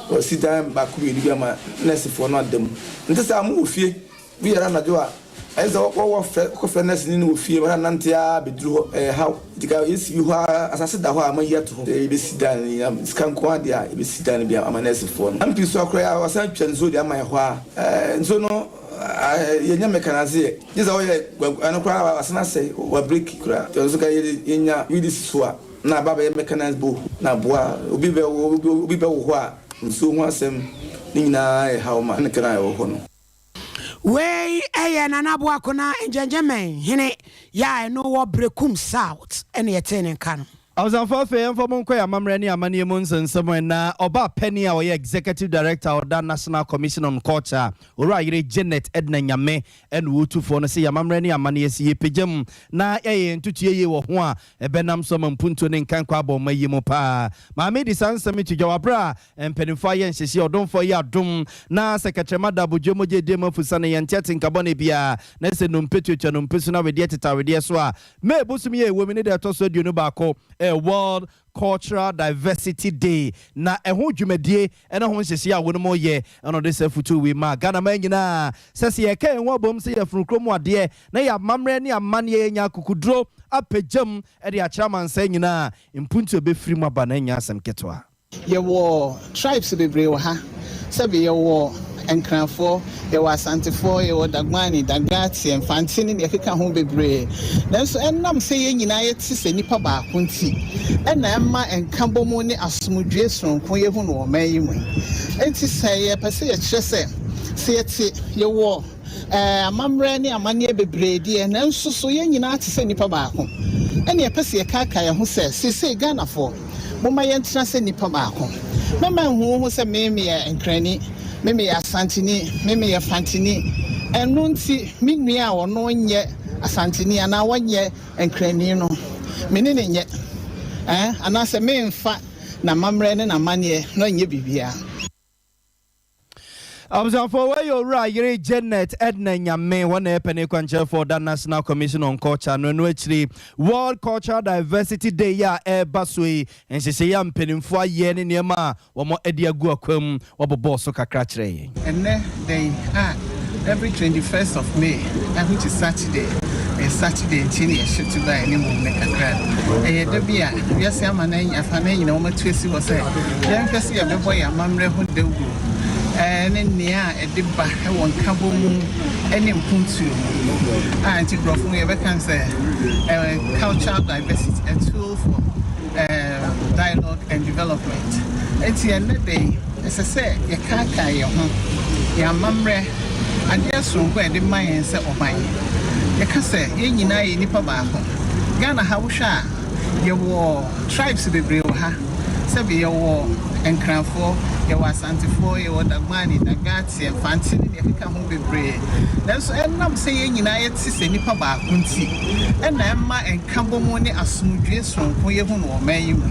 Wɔasi dan baako mmienu bi ama nɛɛsefoɔ no ada mu. Nte saa, wɔwɔ fie. Bi yare anadwo a, ɛyɛ sɛ wɔwɔ frɛ kɔfrɛ nɛɛseni no wɔ fie ma no anante ara abɛduru hɔ. Ɛyɛ haw. Nti ka yɛsi bi hɔ ara, asase da hɔ a mayi ato hɔ sɛ yɛbɛsi dan no nyinaa. Sika nko ara deɛ a, yɛbɛsi dan no bi ama nɛɛsefoɔ no. MP nso akora yi a, wasan atwa nsuo de ama yɛn hɔ ara. Ɛɛ, nsuo no, yɛnnya mɛkanase yɛ. Gye sɛ woyɛ ɛno koraa a, wasan asɛe, wabreki koraa. Nti ɔno nso ka yɛnya bi de si so a, na aba abɛyɛ mechanized borehole na aboa. Obi bɛwo, obi bɛwo hɔ a, nsuo ho asɛm ne nyinaa yɛ haw ma ne kra a ɛwɔ hɔ no. Wei yɛ Nana Aboakona Ngyɛngyɛmɛn hene yɛ a ɛno wɔ Berekum South na yɛtee ne nka no. Abusuafo afei yɛmfa mo nkɔ yɛn amammerɛ ne amanneɛ mu nsɛnsɛm ɛ. Na ɔbaa panin a ɔyɛ Executive Director a ɔda National Commission on Culture, Owura Yere Janet Edna Nyame ɛna ɔretu foɔ no sɛ yɛn amammerɛ ne amanneɛ sɛ yɛpagya mu na yɛayɛ yɛn ntotoeɛ yie wɔ ho a ɛbɛnam so ama mpuntuo ne nkankɔ abɔ ɔman yi mu paa. Maame yi de saa nsɛm yi to dwa wɔ aberɛ a Mpanimfoɔ ayɛ nhyehyeɛ, ɔdomfoɔ yɛ adom, na sɛ kɛtrɛma da abodwoɔ mogya ɛdi mu afusa no, yɛnte atenka bɔne biara, na sɛ nnompe tuatua nnompe so na wedeɛ teta wedeɛ so a, May bosom yi a ɛwɔ mu ne da ɛtɔ so 21 yɛ World Cultural Diversity Day, na ɛho dwumadie ne ho nhyehyeɛ a wɔnom yɛ na ɔde saa afutuo wei maa Ghanaman nyinaa sɛ sɛ yɛka yɛn ho abom sɛ yɛfunu kurom adeɛ na yɛn amammerɛ ne amanneɛ yɛnya akokoduro apagyam de akyerɛ amansan nyinaa a, mpuntuo bɛfiri mu aba na ɛnyɛ asɛm ketewa. Yɛwɔ tribes bebree wɔ ha. Sɛbe yɛwɔ Nkranfoɔ, yɛwɔ Asantefoɔ, yɛwɔ Dagbani, Dagateɛ, Mfante ne deɛ ɛkeka ho bebree. Nanso ɛnam sɛ yɛn nyinaa yɛte sɛ nnipa baako nti na ɛma nkabɔmu ne asomdwoeɛ sononko yɛhu no wɔ ɔman yi mu yi. Enti sɛ yɛpɛ sɛ yɛkyerɛ sɛ, sɛ yɛte, yɛwɔ. Amammerɛ ne amanneɛ bebree deɛ, nanso so yɛn nyinaa te sɛ nnipa baako? Ɛnna yɛpɛ sɛ yɛkaakae yɛn ho sɛ, seesei Ghanafoɔ, momma yɛntena sɛ nnipa baako. Mɛma nhu wo ho sɛ me meyɛ Nkrani, me meyɛ Asanteni, me meyɛ Fanteni. Ɛno nti, me nua a ɔno nyɛ Asanteni anaa ɔnyɛ Nkrani no, me ne no nyɛ, eh, anaasɛ memfa n'amammerɛ ne n'amanneɛ no nyɛ biribiara. Abusuafoɔ, wei yɛ Owura Yere Janet Edna Nyame, wɔn na ɛyɛ panin kwankyerɛfoɔ ɔda National Commission on Culture no. Ɛno akyiri, World Cultural Diversity Day yi a ɛreba so yi, nhyehyɛeɛ a mpanimfoɔ ayɛ ne nneɛma a wɔde agu akwan mu, wɔbobɔɔ so kakra kyerɛɛ yɛn. Ɛnnɛ da yi a every 21st of May which is Saturday, ɛyɛ Saturday nti na yɛ shift baa anim nnɛ kakra. Ɛyɛ da bi a wiase amanan afanan nyinaa wɔatu asi hɔ sɛ yɛnhwɛ sɛ yɛbɛbɔ yɛn amammerɛ ho dawuro ne nea ɛde ba wɔ nkabom mu ne mpuntuo mu. A nti borɔfo mu yɛbɛka no sɛ cultural diversity, a tool for dialogue and development. Nti ɛnnɛ da yi, ɛsɛ sɛ yɛkaakae yɛn ho, yɛn amammerɛ, adeɛ soronko a yɛde ma yɛn sɛ ɔman. Yɛka sɛ yɛn nyinaa yɛ nnipa baako. Ghana ha wohwɛ a, yɛwɔ tribes bebree wɔ ha. Sɛbe yɛwɔ Nkranfoɔ, yɛwɔ Asantefoɔ, yɛwɔ Dagbani, Dagateɛ, Mfante ne deɛ ɛkeka ho bebree. Nanso ɛnam sɛ yɛn nyinaa yɛte sɛ nnipa baako nti na ɛma nkabom ne asomdwoeɛ soronko yɛhu no wɔ ɔman yi mu.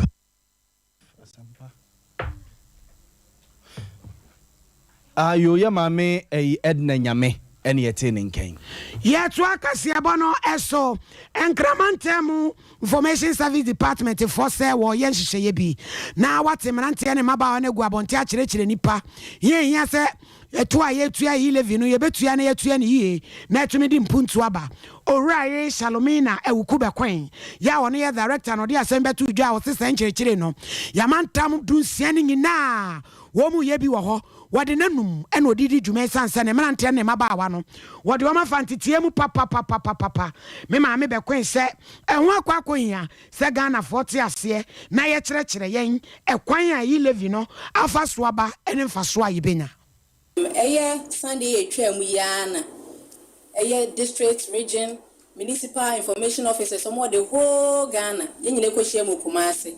Ayo yɛ maame ɛyi Edna Nyame ɛne yɛtee ne nkɛn. Yɛtoa kaseɛbɔ no so. Nkrama ntam Information Service Department foɔ sɛ wɔreyɛ nhyehyɛeɛ bi na wɔate mmeranteɛ ne mmabaawa no agu abɔnten akyerɛkyerɛ nnipa hia ɛhia sɛ. Ɛtoɔ a yɛtua e-levy no, yɛbɛtua na yɛatua no yie na atumi de mpuntuo aba. Owura Yere Shalomina Awuku Bɛkwen, yɛ a ɔno yɛ Director na ɔde asɛm bɛtoo dwa a ɔse saa nkyerɛkyerɛ no, yɛamantam dunsia no nyinaa wɔn mu yɛ bi wɔ hɔ, wɔde n'anum na ɔde di dwuma ɛsiane sɛ ne mmeranteɛ ne ne mmabaawa no wɔde wɔn afa nteteɛ mu papapapapapa. Me maame bɛkoe sɛ ɛho akɔ akɔhia sɛ Ghanafoɔ te aseɛ na yɛkyerɛkyerɛ yɛn ɛkwan a e-levy no afa so aba ne mfasoɔ a yɛbɛnya. Ɛyɛ Sunday yi a ɛtwaa mu yi ara na ɛyɛ district, region, municipal information officers wɔn wɔ the whole Ghana yɛn nyinaa kɔhyia mu wɔ Kumasi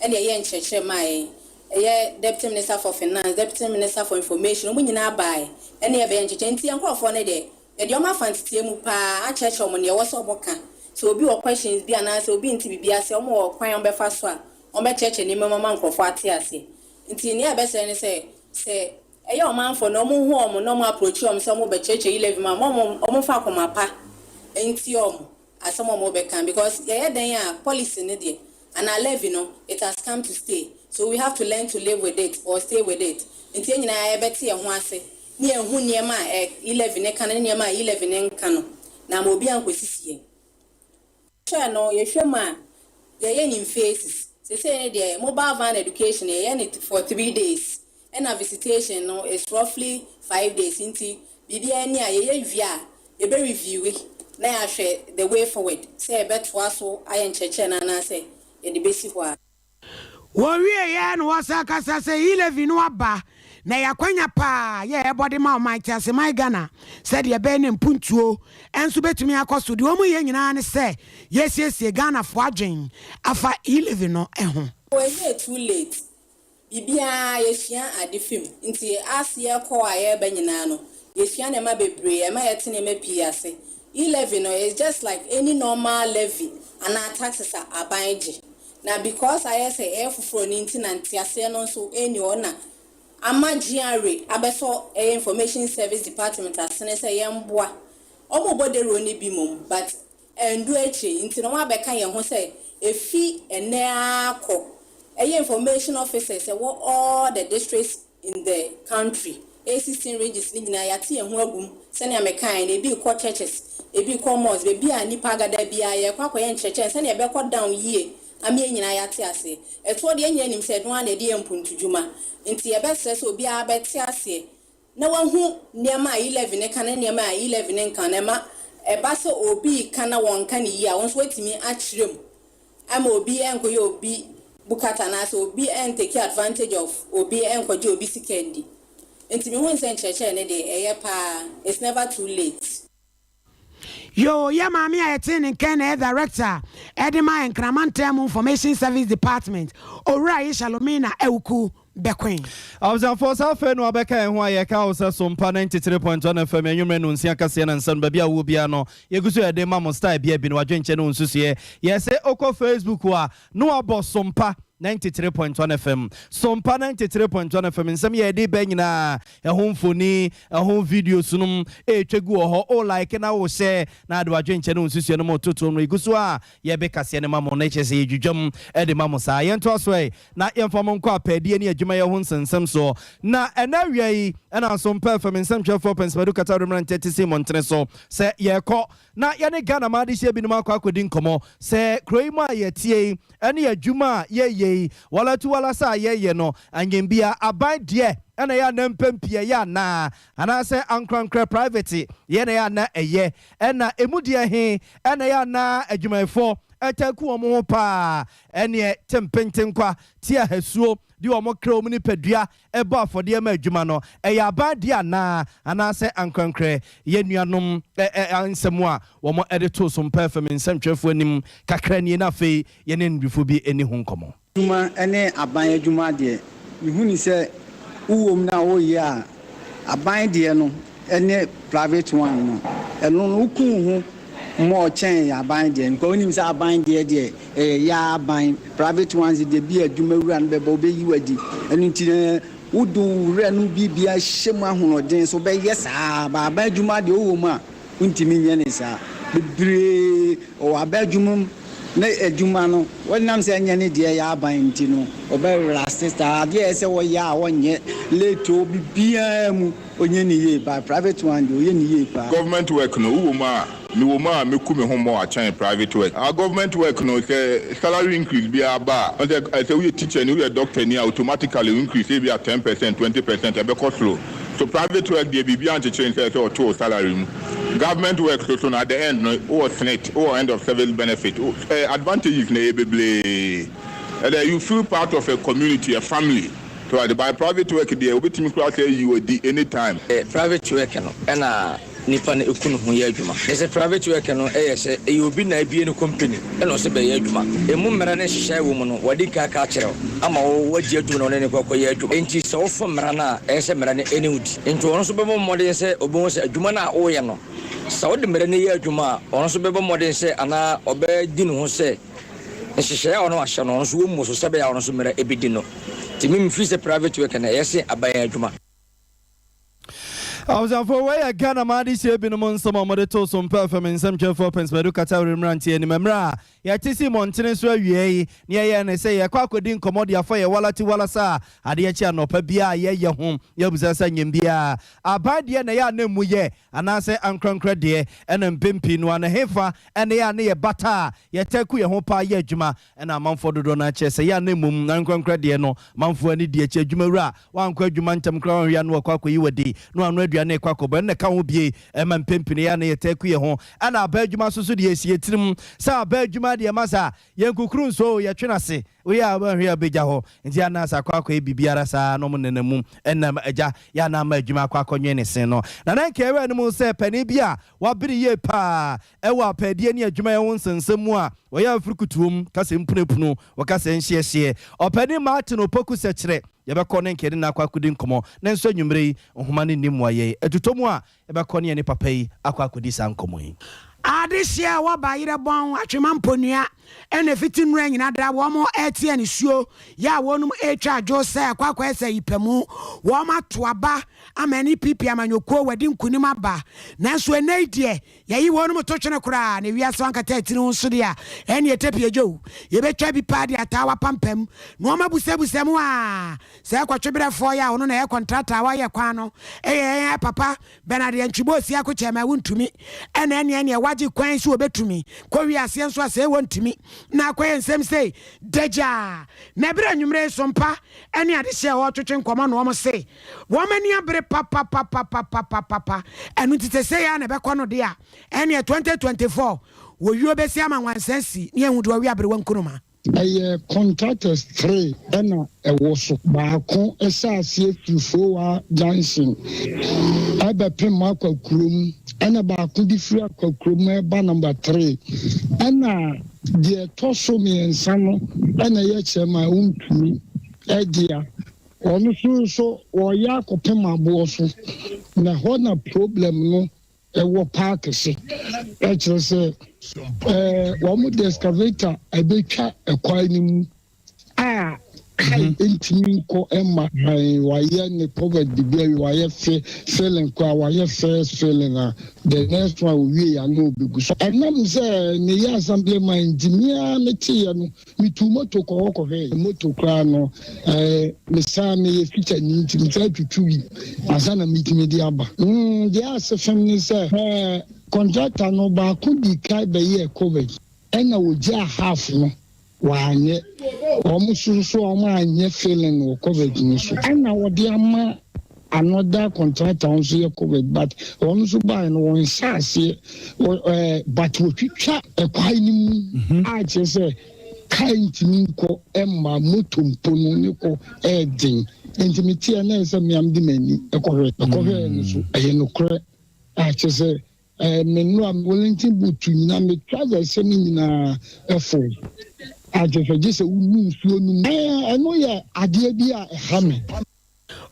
ɛna ɛyɛɛ nkyerɛkyerɛ maa yɛn. Ɛyɛ Deputy Minister for Finance, Deputy Minister for Information wɔn nyinaa baaɛ ɛna yɛbɛyɛ nkyerɛkyerɛ nti yɛn nkorɔfoɔ no deɛ yɛde wɔn afa nteteɛ mu paa akyerɛkyerɛ wɔn deɛ ɛwɔ sɛ wɔka. Sɛ obi wɔ questions bi anaasɛ obi nte biribi ase a wɔn wɔ kwan a wɔbɛfa so a wɔbɛkyerɛkyerɛ nneɛma mu ama nkorɔfoɔ ate aseɛ. Nti nea ɛbɛsrɛ ne sɛ, sɛ ɛyɛ ɔmanfoɔ no ɔmo hu ɔmo na ɔmo approachi ɔmo sɛ ɔmo bɛkyerɛkyerɛ E-levy mu a, mma ɔmo ɔmo mfa akoma pa ntie ɔmo asɛm a ɔmo bɛka because yɛyɛ dɛn a policy no deɛ anaa levy no it has come to stay so we have to learn to live with it or stay with it nti yɛn nyinaa yɛbɛte yɛn ho ase ne yɛahu nneɛma a E-levy no ka no ne nneɛma a E-levy no nka no na ama obiara ankɔsisi yɛn. Hwɛ no yɛhwɛ mu a yɛyɛ no in phases sesei no deɛ mobile van education yɛyɛ no for 3 days, ɛna visitation no is roughly 5 days. Nti biribiara ni a yɛyɛ wie a, yɛbɛ review na yɛahwɛ the way forward sɛ yɛbɛtoa so ayɛ nkyerɛkyerɛ no anaasɛ yɛde bɛsi hɔ a. Wɔwieeɛ na wɔsan kasa sɛ e-levy no aba na ɛyɛ akwanya paa yɛ ɛbɔ de ma ɔman teaseman Ghana sɛdeɛ ɛbɛyɛ ne mpuntuo nso bɛtumi akɔ so. Deɛ wɔn yɛ nyinaa ne sɛ yɛsiesie Ghanafoɔ adwen afa e-levy no ho. Ɛnyɛ too late. Biribiara yɛsua ade fim, nti as yɛkɔ a yɛreba nyinaa no, yɛsua nneɛma bebree, ɛma yɛte nneɛma pii ase. E-levy no is just like any normal levy anaa taxes a aban gye, na because ayɛ sɛ ɛyɛ foforɔ no nti na nteaseɛ no nso ɛnni hɔ na ama GRA abɛsɔ ɛyɛ information service department asene sɛ yɛmboa ɔmo bɔ dawuro no bi mom, but ɛndu akyire nti na wɔn abɛka yɛn ho sɛ efi ɛnɛ akɔ ɛyɛ information officers ɛwɔ all the districts in the country, 16 regions ne nyinaa, yɛate yɛn ho agum. Sɛnea mekan no, ebi kɔ churches, ebi kɔ mosques, beebi a nipa agada biara, yɛkɔ akɔyɛ nkyerɛkyerɛ sɛnea ɛbɛkɔ down yie ama yɛn nyinaa yɛate aseɛ. Ɛtoɔ deɛ, nyinaa nim sɛ ɛno ara na ɛde yɛ mpuntudwuma, nti yɛbɛsrɛ sɛ obiara bɛte aseɛ na wahu nneɛma a e-levy ne ka ne nneɛma a e-levy ne nka, na ɛma ɛba sɛ obi ka na wɔn ka ne yie a, wɔn nso watumi akyerɛ mu ama obi nkɔyɛ obi bukata anaasɛ obi ntake advantage of obi nkɔgye obi sika ndi. Nti mehu sɛ nkyerɛkyerɛ ne deɛ ɛyɛ paa. It's never too late. Yo, yɛ maame a yɛte ne nkɛn na ɛyɛ director ɛde ma Nkramantam Information Service Department, Owura Aisha Lomina Awuku Bɛkwen. Abusuafoɔ, saa afei no abɛka yɛn ho a, yɛka wo sɛ Sompa 93.1 FM, anwummerɛ no nsia kaseɛ na nsa no baabi a wowɔ biara no, yɛgu so yɛde ma mo style bia bi no wadwenkyɛ ne wo nsusueɛ. Yɛsɛ wokɔ Facebook a na wabɔ Sompa 93.1 FM, Sompa 93.1 FM. Nsɛm yɛ yɛde bɛ nyinaa, ɛho mfoni, ɛho videos nom ɛretwa gu wɔ hɔ. O like na wo hyɛ na ade wadwenkyɛ ne wo nsusueɛ no mu totoɔ no. Ɛgu so a yɛbɛ kaseɛ no ma mo na ɛkyerɛ sɛ yɛdwidwam ɛde ma mo saa. Yɛntoa so ɛ na yɛmfa mo nkɔ apɛdeɛ ne adwumayɛ ho nsɛnsɛm soɔ. Na ɛnɛ awia yi ɛna nso mpɛ fam nsɛmtwerɛfoɔ pɛnsɛmadu kata mmeranteɛ te si mmɔntene so sɛ yɛrekɔ na yɛne Ghana ma adehyɛ binom akɔ akɔdi nkɔmmɔ sɛ kuro yi mu a yɛtie yi ɛne adwuma a yɛyɛ yi, walatu walasa a yɛyɛ no, anyambia aban deɛ ɛna ɛyɛ ana mpɛmpii ɛyɛ anaa anaasɛ ankorankorɛ private yɛ na ɛyɛ ana ɛyɛ, ɛna emu deɛ he ɛna ɛyɛ ana adwumayɛfoɔ ɛta ku wɔn ho paa, ɛneɛ te mpentenkwa te ahasuo de wɔn kra, wɔn nipadua ɛbɔ afɔdeɛ ma adwuma no, ɛyɛ aban deɛ anaa anaasɛ ankorankorɛ. Yɛ nuanom ɛ ɛ nsɛm a wɔn ɛde to so mpɛ fam nsɛmtwerɛfoɔ anim kakra nie, na afei yɛne ndwifo bi ani ho nkɔmmɔ. Adwuma ne aban adwuma deɛ, mehu ni sɛ wowɔ mu na woyɛ a, aban deɛ no ne private one no, ɛno no woku wo ho mmɔ kyɛn aban deɛ, because wonim sɛ aban deɛ ɛyɛ yɛ aban. Private ones deɛ bi, adwuma wura no bɛbɔ wobɛyi wadi. Ɛno nti no wode wo wura no biribia hyɛ mu ahoɔden so wobɛyɛ saa ba. Aban adwuma deɛ, wowɔ mu a wontumi nyɛ ne saa bebree. Ɔwɔ aba adwuma mu. Na adwuma no, wɔnam sɛ ɛnyɛ ne deɛ ɛyɛ aban nti no, ɔbɛ relaxe saa. Adeɛ a ɛsɛ sɛ ɔyɛ a ɔnyɛ, late o, biribiara mu, ɔnyɛ no yie. But private one deɛ, ɔyɛ no yie paa. Government work no, wowɔ mu a, mewɔ mu a mɛku me ho more akyɛn private work. Our government work no, sɛ salary increase biara ba a, ɔsɛ sɛ woyɛ teacher ni, woyɛ doctor ni a, automatically wo increase ebia 10%, 20% ɛbɛkɔ soro. So private work deɛ biribiara nkyekyere nsɛ sɛ ɔto wo salary mu. Government work so so no at the end no wowɔ SSNIT, wowɔ end of service benefit, wo eh, advantages no ɛyɛ bebree. Ɛdɛ you feel part of a community, a family. So ade but private work deɛ wobɛtumi koraa sɛ ayi wo adi anytime. Private work no ɛna nipa no ku ne ho yɛ adwuma. Ne sɛ private work no yɛ sɛ ɛyɛ obi na abue ne company ɛna ɔsɛ bɛyɛ adwuma. Ɛmu mmara ne nhyehyɛe wɔ mu no wadi kan aka akyerɛ wo ama wo wagye atum na ɔne no kɔ akɔyɛ adwuma. Enti sɛ wofa mmara no a ɛyɛ sɛ mmara no ɛne wo di. Enti ɔno nso bɛbɔ mmɔden sɛ ɔbɛhu sɛ adwuma no a woyɛ no sɛ wode mmara no yɛ adwuma a ɔno nso bɛbɔ mmɔden sɛ anaa ɔbɛdi ne ho sɛ nhyehyɛe a ɔno ahyɛ no ɔno nso wɔmmu so sɛ ɛbɛyɛ a ɔno nso mmara ɛbɛdi no. Nti me mefiri sɛ private work no ɛyɛ sen aban adwuma. Abusuafo, wei yɛ Ghana man adehyeɛ binom nsɛm a wɔde too so mpɛ fam nsɛmtwerɛfoɔ Prince Badu Katawere mmeranteɛ anim mmerɛ a yɛte sii mmɔntene so awiei yi. Nea yɛyɛ ne sɛ yɛkɔ akɔdi nkɔmmɔ de afa yɛn walati walasa a adeɛ kye anɔpa biara a yɛyɛ ho. Yɛabisa sɛ nyem biara aban deɛ na ɛyɛ a na emu yɛ anaasɛ ankorankorɛ deɛ ɛna mpɛn pii no ara no hefa na ɛyɛ a na yɛbata a yɛtaa ku yɛn ho paa yɛ adwuma Ɛna amanfoɔ dodoɔ no ara kyerɛ sɛ yɛ a na mmom ankorankorɛ deɛ no amanfoɔ ani di akyi. Adwumawura a wankɔ adwuma ntɛm koraa wanhwɛ a na wakɔ akɔyi wadi na wano aduane rekɔ akɔbɔ. Ɛno na ɛka ho bie ɛma mpempene yɛ a na yɛtaa ku yɛn ho. Ɛna aba adwuma nso so deɛ ɛsi yɛn tirim sɛ aba adwuma deɛ ɛma saa yɛnkukuru nso o yɛtwe no ase. Woyɛ a wanhwɛ a wobɛgya hɔ. Nti a na sɛ akɔ akɔyɛ biribiara saa na wɔn nenam mu ɛnam agya yɛ a na ama adwuma akɔ akɔnwene ne se no. Nana Nkeɛ anim sɛ panin bi a wabere yie paa Ɛwɔ apɛɛdeɛ ne adwumayɛ ho nsɛnsɛm mu a, wɔyɛ afirikutuom, kasa mpunapunu, wɔkasa nhyeɛhyeɛ. Ɔpanin Martin Opoku Sɛkyerɛ, yɛbɛkɔ ne nka yɛne no akɔ akɔdi nkɔmmɔ. Nanso anwummerɛ yi, nhoma no nni mmoa yɛn. Atutɔ mu a, yɛbɛkɔ ne yɛne papa yi akɔ akɔdi saa nkɔmmɔ yi. Adehyeɛ a ɛwɔ Bayerɛ Bɔn, Atwema Mponua na ɛfiti nnora nyina da wɔn reteɛ nisuo yɛ a wɔnom retwa adwo sɛ ɛkɔ akɔyɛ sɛ yipamu wɔn ato aba ama NPP amanyɔkuo wɔadi nkunim aba nanso ɛnnɛ yi deɛ Yɛyi wɔnom to twene koraa, na wiase ankata atiri ho nso deɛ a, ɛnneɛ tapiagyo, yɛbɛtwa bi paa de ataa w'apampam, na wɔabusabusa mu a, sɛ ɛkɔtwe berɛfoɔ yɛ a, ɔno na ɛyɛ kɔntrata a wayɛ kwan no, ɛyɛ yɛn a papa, Bernard Antwi Bosia Kokyɛma wontumi, ɛna ɛneɛ neɛ wagye kwan sɛ wɔbɛtumi, kɔ wiaseɛ nso a sɛ wɔntumi, na akɔyɛ nsɛm sei, dagyaa, na ɛberɛ anwummerɛ yi so mpa ne adehyeɛ a wɔretwetwe nkɔmmɔ na wɔn se, Wɔn ani abere papapapapapapa. Ɛno nti sesei ara na ɛbɛkɔ no de a, ɛneɛ 2024 wɔwio bɛsi ama nwansa asi ne yɛahu deɛ ɔwe aberewa nkunuma. Ɛyɛ contractors tre na ɛwɔ so. Baako hyɛ aseɛ firi Fowa junction ɛbɛpem Akwakurom ɛna baako de firi Akwakurom ɛba number tre ɛna deɛ ɛtɔ so mmiɛnsa no ɛna ɛyɛ Chairman Wontumi ɛdea. Ɔno so nso wɔyɛ akɔpem aboɔ so na ɛhɔ na problem no ɛwɔ paa kɛse. Ɛkyerɛ sɛ ɛɛ wɔn de excavator ɛbɛtwa ɛkwan no mu a kai ntumi nkɔ ɛma han wayɛ ne covered bibi awie wayɛ fe filling koraa wayɛ first filling a the next one owie yɛ ano obegu so. Ɛnam sɛ meyɛ assembly man nti me ara meteeɛ no Metuu moto kɔɔ hɔ kɔhwɛe. Moto koraa no, eh, mesan meyɛ fikyani nti mesan twitwiwi ansa na metumi de aba. Mm, deɛ ase fam ne sɛ, eh, kɔntrakta no baako dii kan bɛyɛɛ covid, ɛna wɔgyaa half no, wɔanyɛ. Wɔn nso so wɔanyɛ filling wɔ covid no so. Ɛna wɔde ama Another contractor nso yɛ covid but wɔn nso baeɛ no wɔn nhyɛ aseɛ wɔ ɛɛ but wɔtwitwa ɛkwan no mu mhm. a kyerɛ sɛ kaa ntumi nkɔ ɛma moto mpo no ne kɔ ɛɛden nti me teɛ na ɛsɛ mmea de m'ani ɛkɔhwɛ ɛkɔhwɛ no so ɛyɛ nokorɛ a kyerɛ sɛ ɛɛ me nnora me Wellington boot nyinaa me trousers sɛ me nyinaa ɛfo a kyerɛ sɛ gye sɛ wonu nsuo no mu ɛɛ ɛno yɛ adeɛ bi a ɛha me.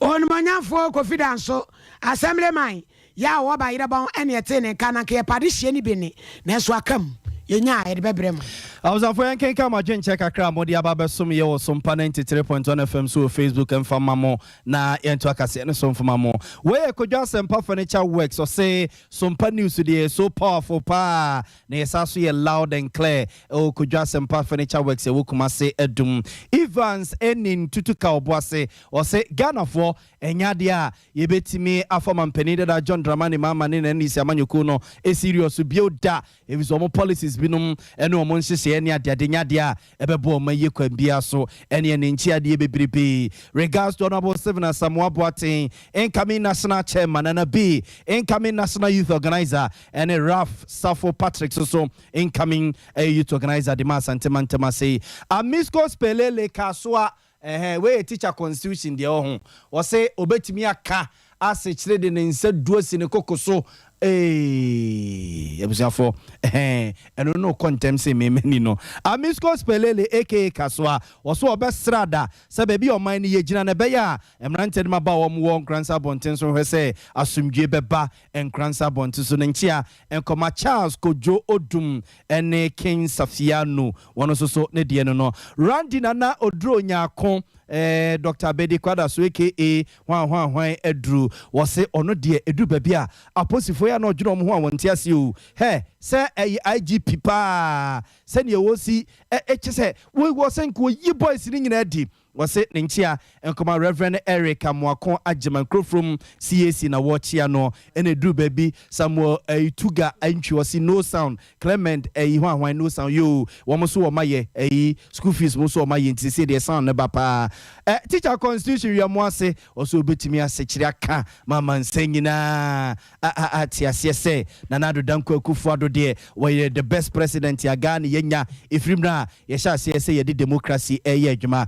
Onimonyamfoɔ Kofi Danso, Assemblyman, yɛ a ɔwɔ Bayerɛbɔn ɛne ɛtee ne nka na anka yɛpɛ adehyeɛ no bi nne, nanso aka mu. Yɛnya a, yɛde bɛbrɛ mo. Abusuafo yɛnkenkan mo adwenkyerɛ kakra a mode aba abɛsom yɛ wɔ Sompa 93.1 FM so wɔ Facebook mfa mma mo na yɛnto akaseɛ no so mfoma mo. Wei yɛ Kojo Asɛmpa Furniture Works ɔse Sompa News deɛ yɛ so powerful paa na yɛsan so yɛ loud and clear ɛwɔ Kojo Asɛmpa Furniture Works ɛwɔ Kumase Adum. Evans Enin Tutuka Ɔboase ɔse Ghanafoɔ ɛnyɛ adeɛ a yɛbɛtumi afa Mampanin dada John Dramani Mahama ne n'NDC amanyɔkuo no serious bio da Efisɛ wɔn policies binom ne wɔn nhyehyɛeɛ ne adeade nyɛ adeɛ a ɛbɛboa wɔn ayie kwan biara so ɛne ɛne nkyi adeɛ bebrebe. Regards to Honourable Stephen Asamoah Boateng, incoming National Chairman, Nana B, incoming National Youth Organiser, ɛne Ralph Safo Patrick nso so, incoming Youth Organiser de ma Asante Mantam ase yi. Amisco Spelele Kasoa Ɛhɛn, wei yɛ teacher constitution deɛ ɔho. Ɔse obetumi aka asekyere de ne nsa du asi ne koko so eeii abusuafoɔ ɛhɛn, ɛno no kɔ ntɛm sen me m'ani no. Amisco Spelele aka Kasoa, ɔse ɔbɛsra da sɛ baabi a ɔman no yɛgyina no ɛbɛyɛ a mmeranteɛ no mmabaawa a wɔwɔ Nkoransa abɔnten so nhwɛ sɛ asomdwie bɛba Nkoransa abɔnten so no nkyea Nkɔma Charles Kojo Odum ne King Safianu wɔn nso so ne deɛ no no. Randy Nana Oduro Nyarko eh, Doctor Abedi Kwadaso aka Hwan Hwan Hwan Aduru wɔse ɔno deɛ ɛduru baabi a aposifoɔ yi a na ɔdwene wɔn ho a wɔnte aseɛ o hɛ sɛ ɛyɛ IGP paa sɛdeɛ wɔsi ɛ kyɛ sɛ wɔ sɛ nka wɔyi boys no nyinaa adi Wɔse ne nkyea nkɔma Rev. Eric Amoako Agyeman Kurofrom CAC na wɔkyea no ɛna ɛduru baabi Samuel ɛyi Tuga Antwi ɔse no sound Clement ɛyi hwan hwan no sound yoo wɔn nso wɔn ayɛ ɛyi school fees mo nso wɔn ayɛ nti seesei deɛ sound no ba paa ɛ teacher constitution wia mo ase ɔse obetumi asekyere aka ma amansan nyinaa a a a te aseɛ sɛ Nana Addo Dankwa Akufo Addo deɛ wɔyɛ the best president a Ghana yɛnya ɛfiri mmerɛ a yɛhyɛ aseɛ sɛ yɛde democracy ɛreyɛ adwuma.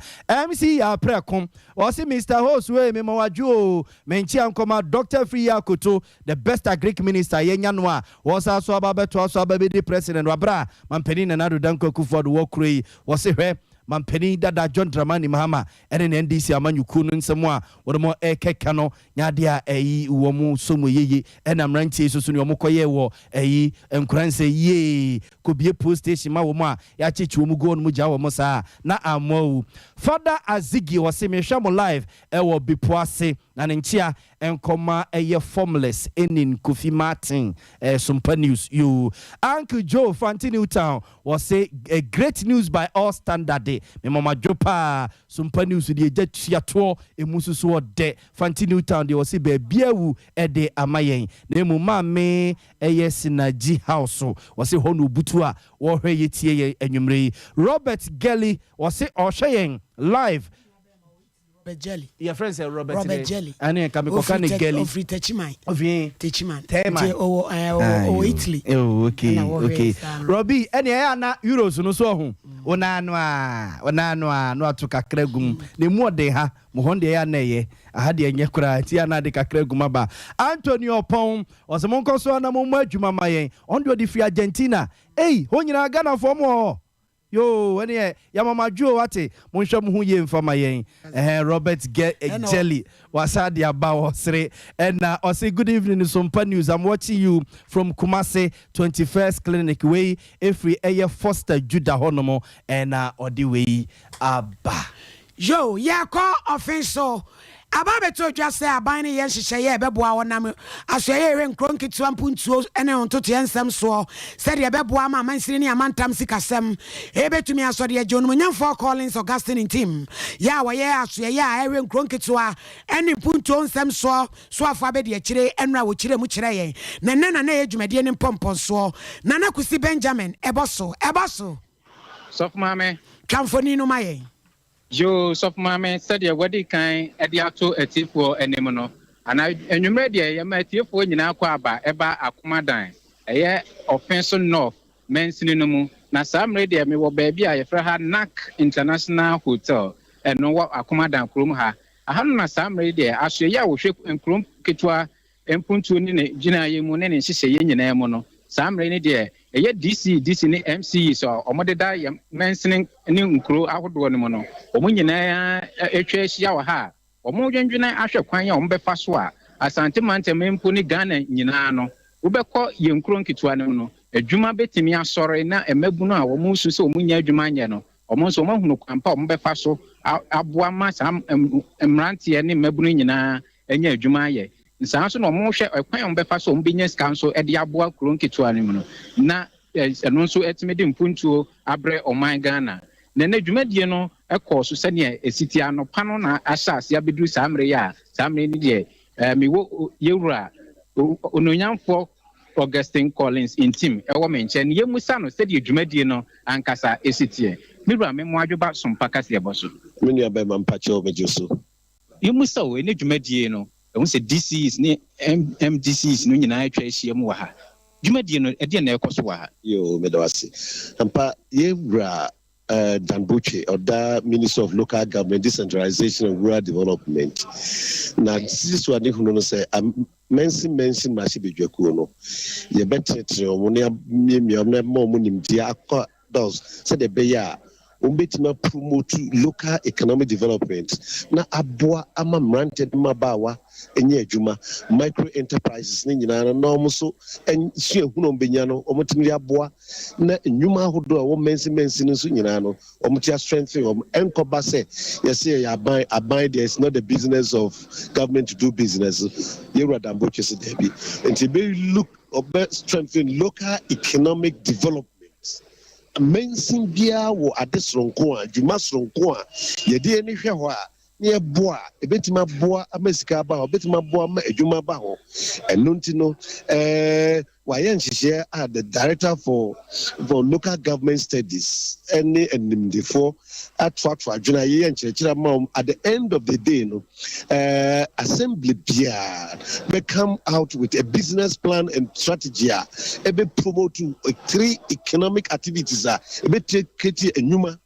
MC Yaa Prɛko ɔse Mister Host wei mema wo adwo oo, menkyea nkɔma Doctor Afriyie Akoto the best agric minister a yɛanya no a wɔsan so aba abɛtoa so aba abɛdi president wɔ aberɛ a Mampanin Nana Addo Dankwa Akufo Addo wɔ kuro yi. Wɔse hwɛ Mampanin dada John Dramani Mahama ɛne ne NDC amanyɔkuo no nsɛm a wɔnom ɛrekeka no Nyɛ adeɛ a ɛyi wɔn sɔ mu yeye ɛna mmeranteɛ yi soso nea wɔn kɔ yɛɛ wɔ ɛyi Nkoransa yi yee kɔ bie post station ma wɔn a yɛakyekye wɔn gu hɔ nom gyaa wɔn saa na amoa wu. Father Azigi ɔse mehwɛ mo live ɛwɔ Bipoase na ne nkyea nkɔma ɛyɛ formless enin Kofi Martin ɛɛ Sompa news yoo Uncle Joe Fante New Town Wɔse a great news by all standard de me mama dwo paa Sompa news deɛ gya tua toɔ emu nso so ɔdɛ Fanti new town deɛ wɔse baabi awu de ama yɛn na mmom maame ɛyɛ Sinaji house wɔse hɔ na obutu a wɔhwɛ yɛ tie yɛn anwummerɛ yi Robert Gelly wɔse ɔhwɛ yɛn live Robert Jelly. Yɛ frɛ no sɛ Robert Robert Jelly. Ɛne nka mekɔka ne Gelly. Ofiri Techiman. Ofiri Techiman. Teman. Nti ɔwɔ ɛɛ ɔwɔ ɔwɔ Italy. Oh okay okay. Robbie ɛne ɛyɛ ana Euros no so ɔho. Onaa no a onaa no a no ato kakra gum. Na emu ɔden ha. Mo hɔn deɛ ɛyɛ ana ɛyɛ. Aha deɛ ɛnyɛ koraa nti ana ade kakra gum aba. Anthony Ɔpɔn ɔsɛ monkɔ so ana mommɔ adwuma ma yɛn. Ɔno deɛ ɔde firi Argentina. Ei hɔ nyinaa Ghanafoɔ mo wɔ hɔ. Yoo ɛneɛ yɛama mo adwo o wate monhwɛ mo ho yie mfa ma yɛn ɛhɛn Robert Ge Jelly wasa de aba ɔsere ɛna ɔse good evening Sompa news I'm watching you from Kumasi 21st clinic wei ɛfiri ɛyɛ Foster Judah hɔ nom ɛna ɔde wei aba. Yoo yɛkɔ ɔfe so Aba abɛtɔ dwa sɛ aban no reyɛ nhyehyɛeɛ a ɛbɛboa wɔnam asoɛeɛ a ɛhwɛ nkuro nketewa mpuntuo ne ntotoeɛ nsɛm soɔ sɛdeɛ ɛbɛboa ama amansini ne amantam sikasɛm ɛbɛtumi asɔ deɛ agye Onimuonyamfoɔ Collins Augustine Ntim yɛ a wɔyɛ asoɛeɛ a ɛhwɛ nkuro nketewa ne mpuntuo nsɛm soɔ soafoɔ abɛdiakyire nnora a wɔkyerɛɛ mu kyerɛɛ yɛn na nnɛ na na ɛyɛ dwumadie no mpɔmpɔnsoɔ Nana Kusi Benjamin ɛbɔ so ɛbɔ so. Sɔfo Maame. Twa mfoni no ma yɛn. Yoo, Sɔfo Maame, sɛdeɛ wɔadi kan de ato atiefoɔ anim no, anaa anwummerɛ deɛ yɛma atiefoɔ nyinaa kɔ aba ɛba Akomadan, ɛyɛ Ɔfenso North mansini no mu, na saa mmerɛ yi deɛ mewɔ baabi a yɛfrɛ ha NAC International Hotel, ɛno wɔ Akomadan kurom ha. Aha no na saa mmerɛ yi deɛ asoɛeɛ a wɔhwɛ nkuro nketewa mpuntuo ne ne gyinaeɛ mu ne ne nhyehyɛeɛ nyinaa mu no, saa mmerɛ yi no deɛ, ɛyɛ DC, DC ne MCEs a wɔdeda yɛn mansini ne nkuro ahodoɔ no mu no, wɔn nyinaa atwa ahyia wɔ ha a wɔredwendwene ahwɛ kwan a wɔbɛfa so a Asante mantam mpo ne Ghana nyinaa no, wobɛkɔ yɛn nkuro nketewa no mu no. adwuma bɛtumi asɔre na mmabunu a wɔresu sɛ wɔnnya adwuma nyɛ no, wɔn nso wɔahunu kwan pa a wɔbɛfa so aboa ma saa mmeranteɛ ne mmabunu nyinaa anya adwuma ayɛ. Saa nso na wɔhwɛ ɛkwan a wɔbɛfa so a wɔbɛnya sika nso de aboa kuro nketewa no mu no na ɛno nso atumi de mpuntuo abrɛ ɔman Ghana. Na ɛnnɛ dwumadie no kɔɔ so sɛdeɛ ɛsi teɛ anɔpa no na ahyɛ aseɛ abɛduru saa mmerɛ yi a saa mmerɛ yi deɛ mewɔ yɛwura Onuonyamfoɔ Augustine Collins Ntim wɔ me nkyɛn na yɛmmisa no sɛdeɛ dwumadie no ankasa si teɛ. Me wura me mmoadwoba sompa kaseɛbɔ so. Me nua bɛɛma mpakyɛw megye so. Yɛmmisa o, ɛnnɛ dwumadie no ɛho sɛ DCs ne MDCs no nyinaa atwa ahyia mu wɔ ha. Dwumadie no ɛdeɛn na ɛrekɔ so wɔ ha? Yoo meda wo ase. Ampa yɛn wura Dan Botwe ɔda Ministry of Local Government, Decentralization and Rural Development na sisuadehunu no sɛ Mansin mansin mmarahyɛbadwakuo no, yɛbɛtenetene wɔn na yɛamiamia wɔn na yɛama wɔn nimdeɛ akɔ dɔs sɛdeɛ ɛbɛyɛ a wɔbɛtumi apromote local economic development na aboa ama mmeranteɛ ne mmabaawa anya adwuma, micro enterprises no nyinaa no na wɔn nso suahunu a wɔbɛnya no wɔtumi de aboa na nnwuma ahodoɔ a ɛwɔ mansin mansin no nso nyinaa no Wɔn ti astrengthen wɔn. Ɛnkɔba sɛ yɛse yɛyɛ aban, aban deɛ it's not the business of government to do business. Yɛwura Dambotwe se daabi. Nti ebe look, ɔbɛ strengthen local economic development. Mansin biara wɔ ade soronko a, dwuma soronko a yɛde ani hwɛ hɔ a, na yɛboa a, ebetumi aboa ama sika aba hɔ, ebetumi aboa ama adwuma aba hɔ. Ɛno nti no, ɛɛ wɔayɛ nhyehyɛɛ a the Director for for Local Government Studies ne animdefoɔ atoatoa adwene a yɛyɛ nkyerɛkyerɛ ama wɔn. At the end of the day no, ɛɛ assembly biara bɛ come out with a business plan and strategy a ɛbɛ promote three economic activities a ɛbɛ create nnwuma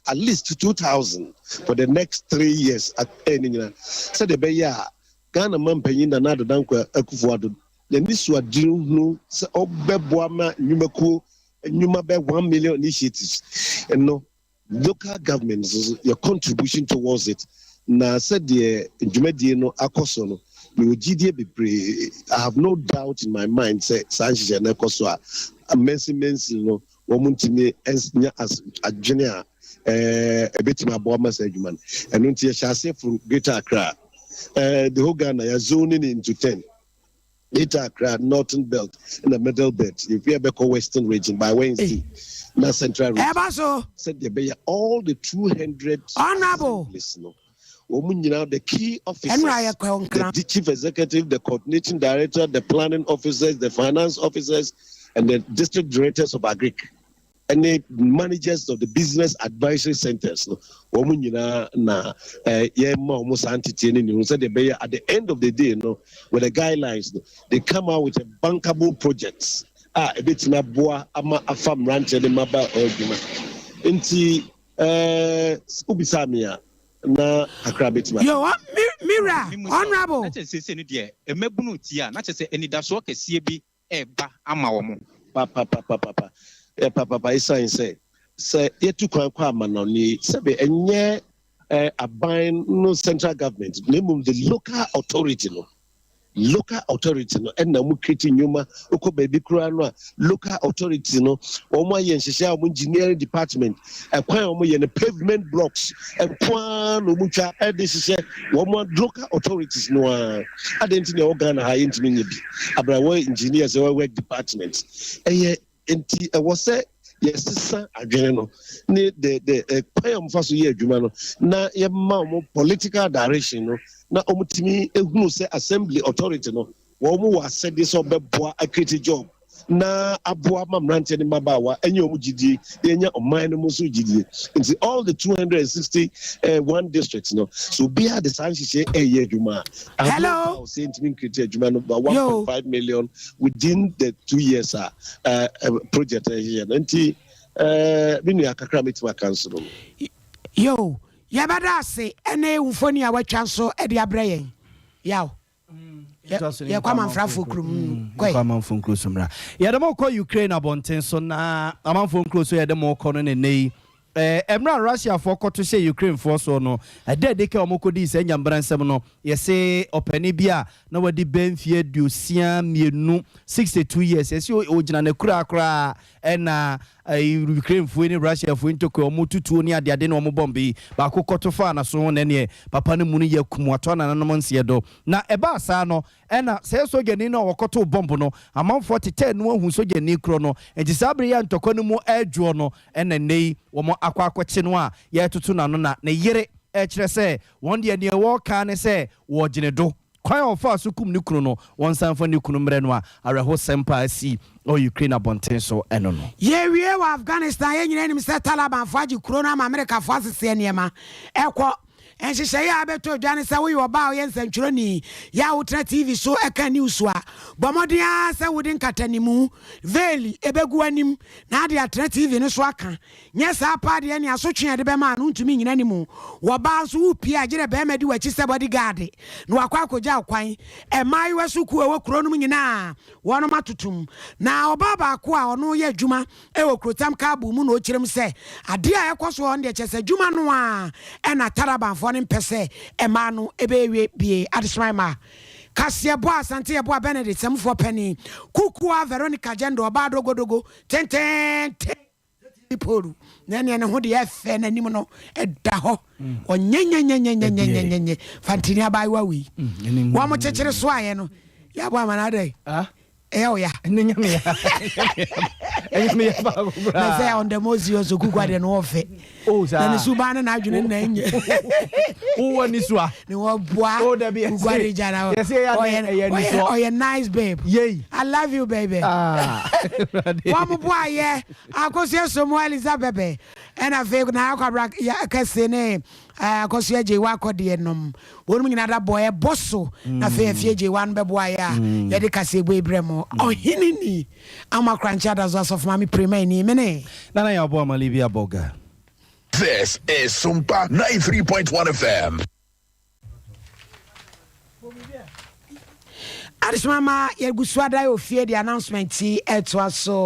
at least 2000 for the next 3 years ɛɛ ne nyinaa sɛdeɛ ɛbɛyɛ a Ghana mampanyin Nana Addo Dankwa Akufo-Addo n'ani so adwene sɛ ɔbɛboa ma nnwumakuo nnwuma bɛ 1 million initiatives no, local government nso yɛ contribution towards it. Na sɛdeɛ dwumadie no akɔ so no, mewɔ gyidie bebree, I have no doubt in my mind sɛ saa nhyehyɛ no ɛkɔ so a, mansin mansin no wɔn ntumi nya adwene a ɛbɛtumi aboa ma saa adwuma no. Ɛno nti yɛhyɛ aseɛ from Greater Accra, the whole Ghana, yɛ zoning into 10: Greater Accra, Northern Belt ɛna Middle Belt. Yɛfi ɛbɛkɔ Western Region by Wednesday na Central Region. Ɛba so. Sɛdeɛ ɛbɛyɛ all the 200 Honourable. assemblies no, wɔn nyinaa, the key officers, Ɛnura yɛ kɔ Nkran. the chief executive, the coordinating director, the planning officers, the finance officers and the district directors of agric ɛne managers of the business advisory centers no, wɔn nyinaa na yɛma wɔn saa nteteɛ ne ne ho sɛdeɛ ɛbɛyɛ at the end of the day no, with the guidelines no, they come out with a bankable projects a ebetumi aboa ama afa mmeranteɛ ne mmabaa adwuma. Nti wobisa mi a na kakra betumi. Yo, mira, honourable. Na kyerɛ sɛ no deɛ mmabunu tie a, na kyerɛ sɛ anidasoɔ kɛseɛ bi ɛreba ama wɔn. Papapapapa, ɛ papapa, esan sɛ yɛtu kwan kɔ amanɔne, sɛbi ɛnyɛ aban no, central government, na mmom the local authority no, local authority no ɛna wɔn create nnwuma. Wokɔ baabi koraa no a, local authority no wɔn ayɛ nhyehyɛ a wɔn engineering department, ɛkwan a wɔn yɛ no, pavement blocks ɛkoa na wɔn twa ɛde hyehyɛ wɔn local authorities no ara. Adeɛ nti na ɛwɔ Ghana ha yɛntumi nyɛ bi abrawɔ engineers ɛwɔ work department ɛyɛ. Nti ɛwɔ sɛ yɛsesa adwene no ne the ɛkwan a wɔfa so yɛ adwuma no na yɛma wɔn political direction no na wɔn tumi ehunu sɛ assembly authority no, wɔn wɔ asɛdeɛ sɛ ɔbɛboa acreate job na aboa ma mmeranteɛ ne mmabaawa ɛnyɛ wɔn gyidie na ɛnyɛ ɔman no mu nso gyidie. Nti all the 261 districts no so, obiara de saa nhyehyɛ ɛyɛ adwuma a Hello. sɛ ntumi ncreate adwuma no ba 1.5 million within the 2 years a project ɛyɛ no. Nti me nua, kakra metumi aka nso no. Yo, yɛbɛda ase ɛne mfoni a watwa nso de abrɛ yɛn yaw. Yɛkɔ amanfrafoɔ kurom kɔe. Kɔ amanfoɔ nkuro so mmra. Yɛde mo kɔ Ukraine abɔnten so na amanfoɔ nkuro so yɛde mo kɔ no ne nnɛ yi. Mmerɛ a Russiafoɔ kɔto hyɛɛ Ukrainefoɔ soɔ no, ɛda adi kɛ wɔkɔdii saa nyambra nsɛm no, yɛse ɔpanin bi a na wadi bɛɛ mfeɛ 62, 62 years, yɛse ɔgyina n'akuraa koraa ɛna Ukrainefoɔ yi ne Russiafoɔ yi ntɔkwa a wɔto tuo ne adeade ne wɔn bɔmb yi, baako kɔto faa n'aso ho na ɛneɛ papa no munu yɛ kum watɔ nananom nseɛ do. Na ɛbaa saa no, Ɛna sɛɛ sogyani no a wɔkɔtoo bɔmb no, amanfoɔ tetɛɛ no ahu sogyani korɔ no, enti saa bere yi a ntɔkwa no mu redwoɔ no, ɛna nnɛ yi wɔn akɔ akɔkye no a yɛretoto n'ano na ne yere rekyerɛ sɛ wɔn deɛ deɛ wɔreka ara ne sɛ wɔregyene do. Kwan a ɔfaa so kum ne kunu no, wɔnsan mfa ne kunu mmrɛ no a awerɛhosɛm paa asi wɔ Ukraine abɔnten so ɛno no. Yɛrewie wɔ Afghanistan, yɛn nyinaa nim sɛ Talibanfoɔ agye kuro no ama Amerikafoɔ aseseɛ nneɛma ɛkɔ. Nhyehyɛe a abɛtɔ dwa ne sɛ woyɛ ɔbaa a ɔyɛ nsɛntwerɛni, yɛ a wotena TV so ka news a, bɔ mmɔden ara sɛ wode nkatanimu, veil, bɛgu w'anim na ade atena TV no so aka. Nyɛ saa paa deɛ ɛnneɛ asotwe a yɛde bɛma no wontumi nnyina ne mu. Wɔ ɔbaa nso wopue a, gyerɛ barima di w'akyi sɛ bodyguard na wakɔ akɔgya wo kwan. Mmaayewa sukuu a ɛwɔ kuro no mu nyinaa wɔnom atotom. Na ɔbaa baako a ɔno yɛ adwuma Wɔ kurotam Kabul mu na ɔkyerɛ mu sɛ adeɛ a ɛkɔ so hɔ no deɛ kyerɛ sɛ adwuma no ara na Talibanfoɔ no mpɛ sɛ mmaa no bɛwie bie. Adesomae mmaa kaseɛbɔ a Asante Yeboah Benedict Samufoɔ panin Kukua Veronica Jendo ɔbaa dogodogo tenteenten poolu na ɛneɛ ne ho deɛ ɛfɛ n'anim no ɛda hɔ ɔnyenyenyenyenyenyenyenye fantini abaayewa wei wɔn kyekyere so ayɛ no yɛabɔ amana adɛn ɛyɛ wo ya. Ɛne nyɛ me ya. Ɛnyɛ me ya baako koraa. Na sɛ on the most serious okuku adeɛ no wɔfɛ. Oh saa. Na ne suban ne n'adwene na ɛnyɛ. Wowɔ ni so a. Ne wɔ boa. Oh dabi ɛsɛ. Kuku ade gya na. Yɛsɛ yɛ ade ɛyɛ ni so. Ɔyɛ nice babe. Yei. I love you baby. Ah. Wɔn mo boa yɛ Akosua Somo Elizabeth ɛna afei na akwabra kɛse ne Akosua Gyewa akɔdeɛ nom. Wɔnom nyinaa da bɔ ɛbɔ so na afei afie gyewa no bɛboa yɛ a yɛde kaseɛbɔ yi brɛ mo. Ɔhene ni Ama Korankye Adazo Asɔfo Maame Prima ni mene. Nana Yaw Boama Livia Boga. This is Sumpa 93.1 FM. Adesoma ma yɛgu so ada yɛ ofie de announcement yi ɛtoa so.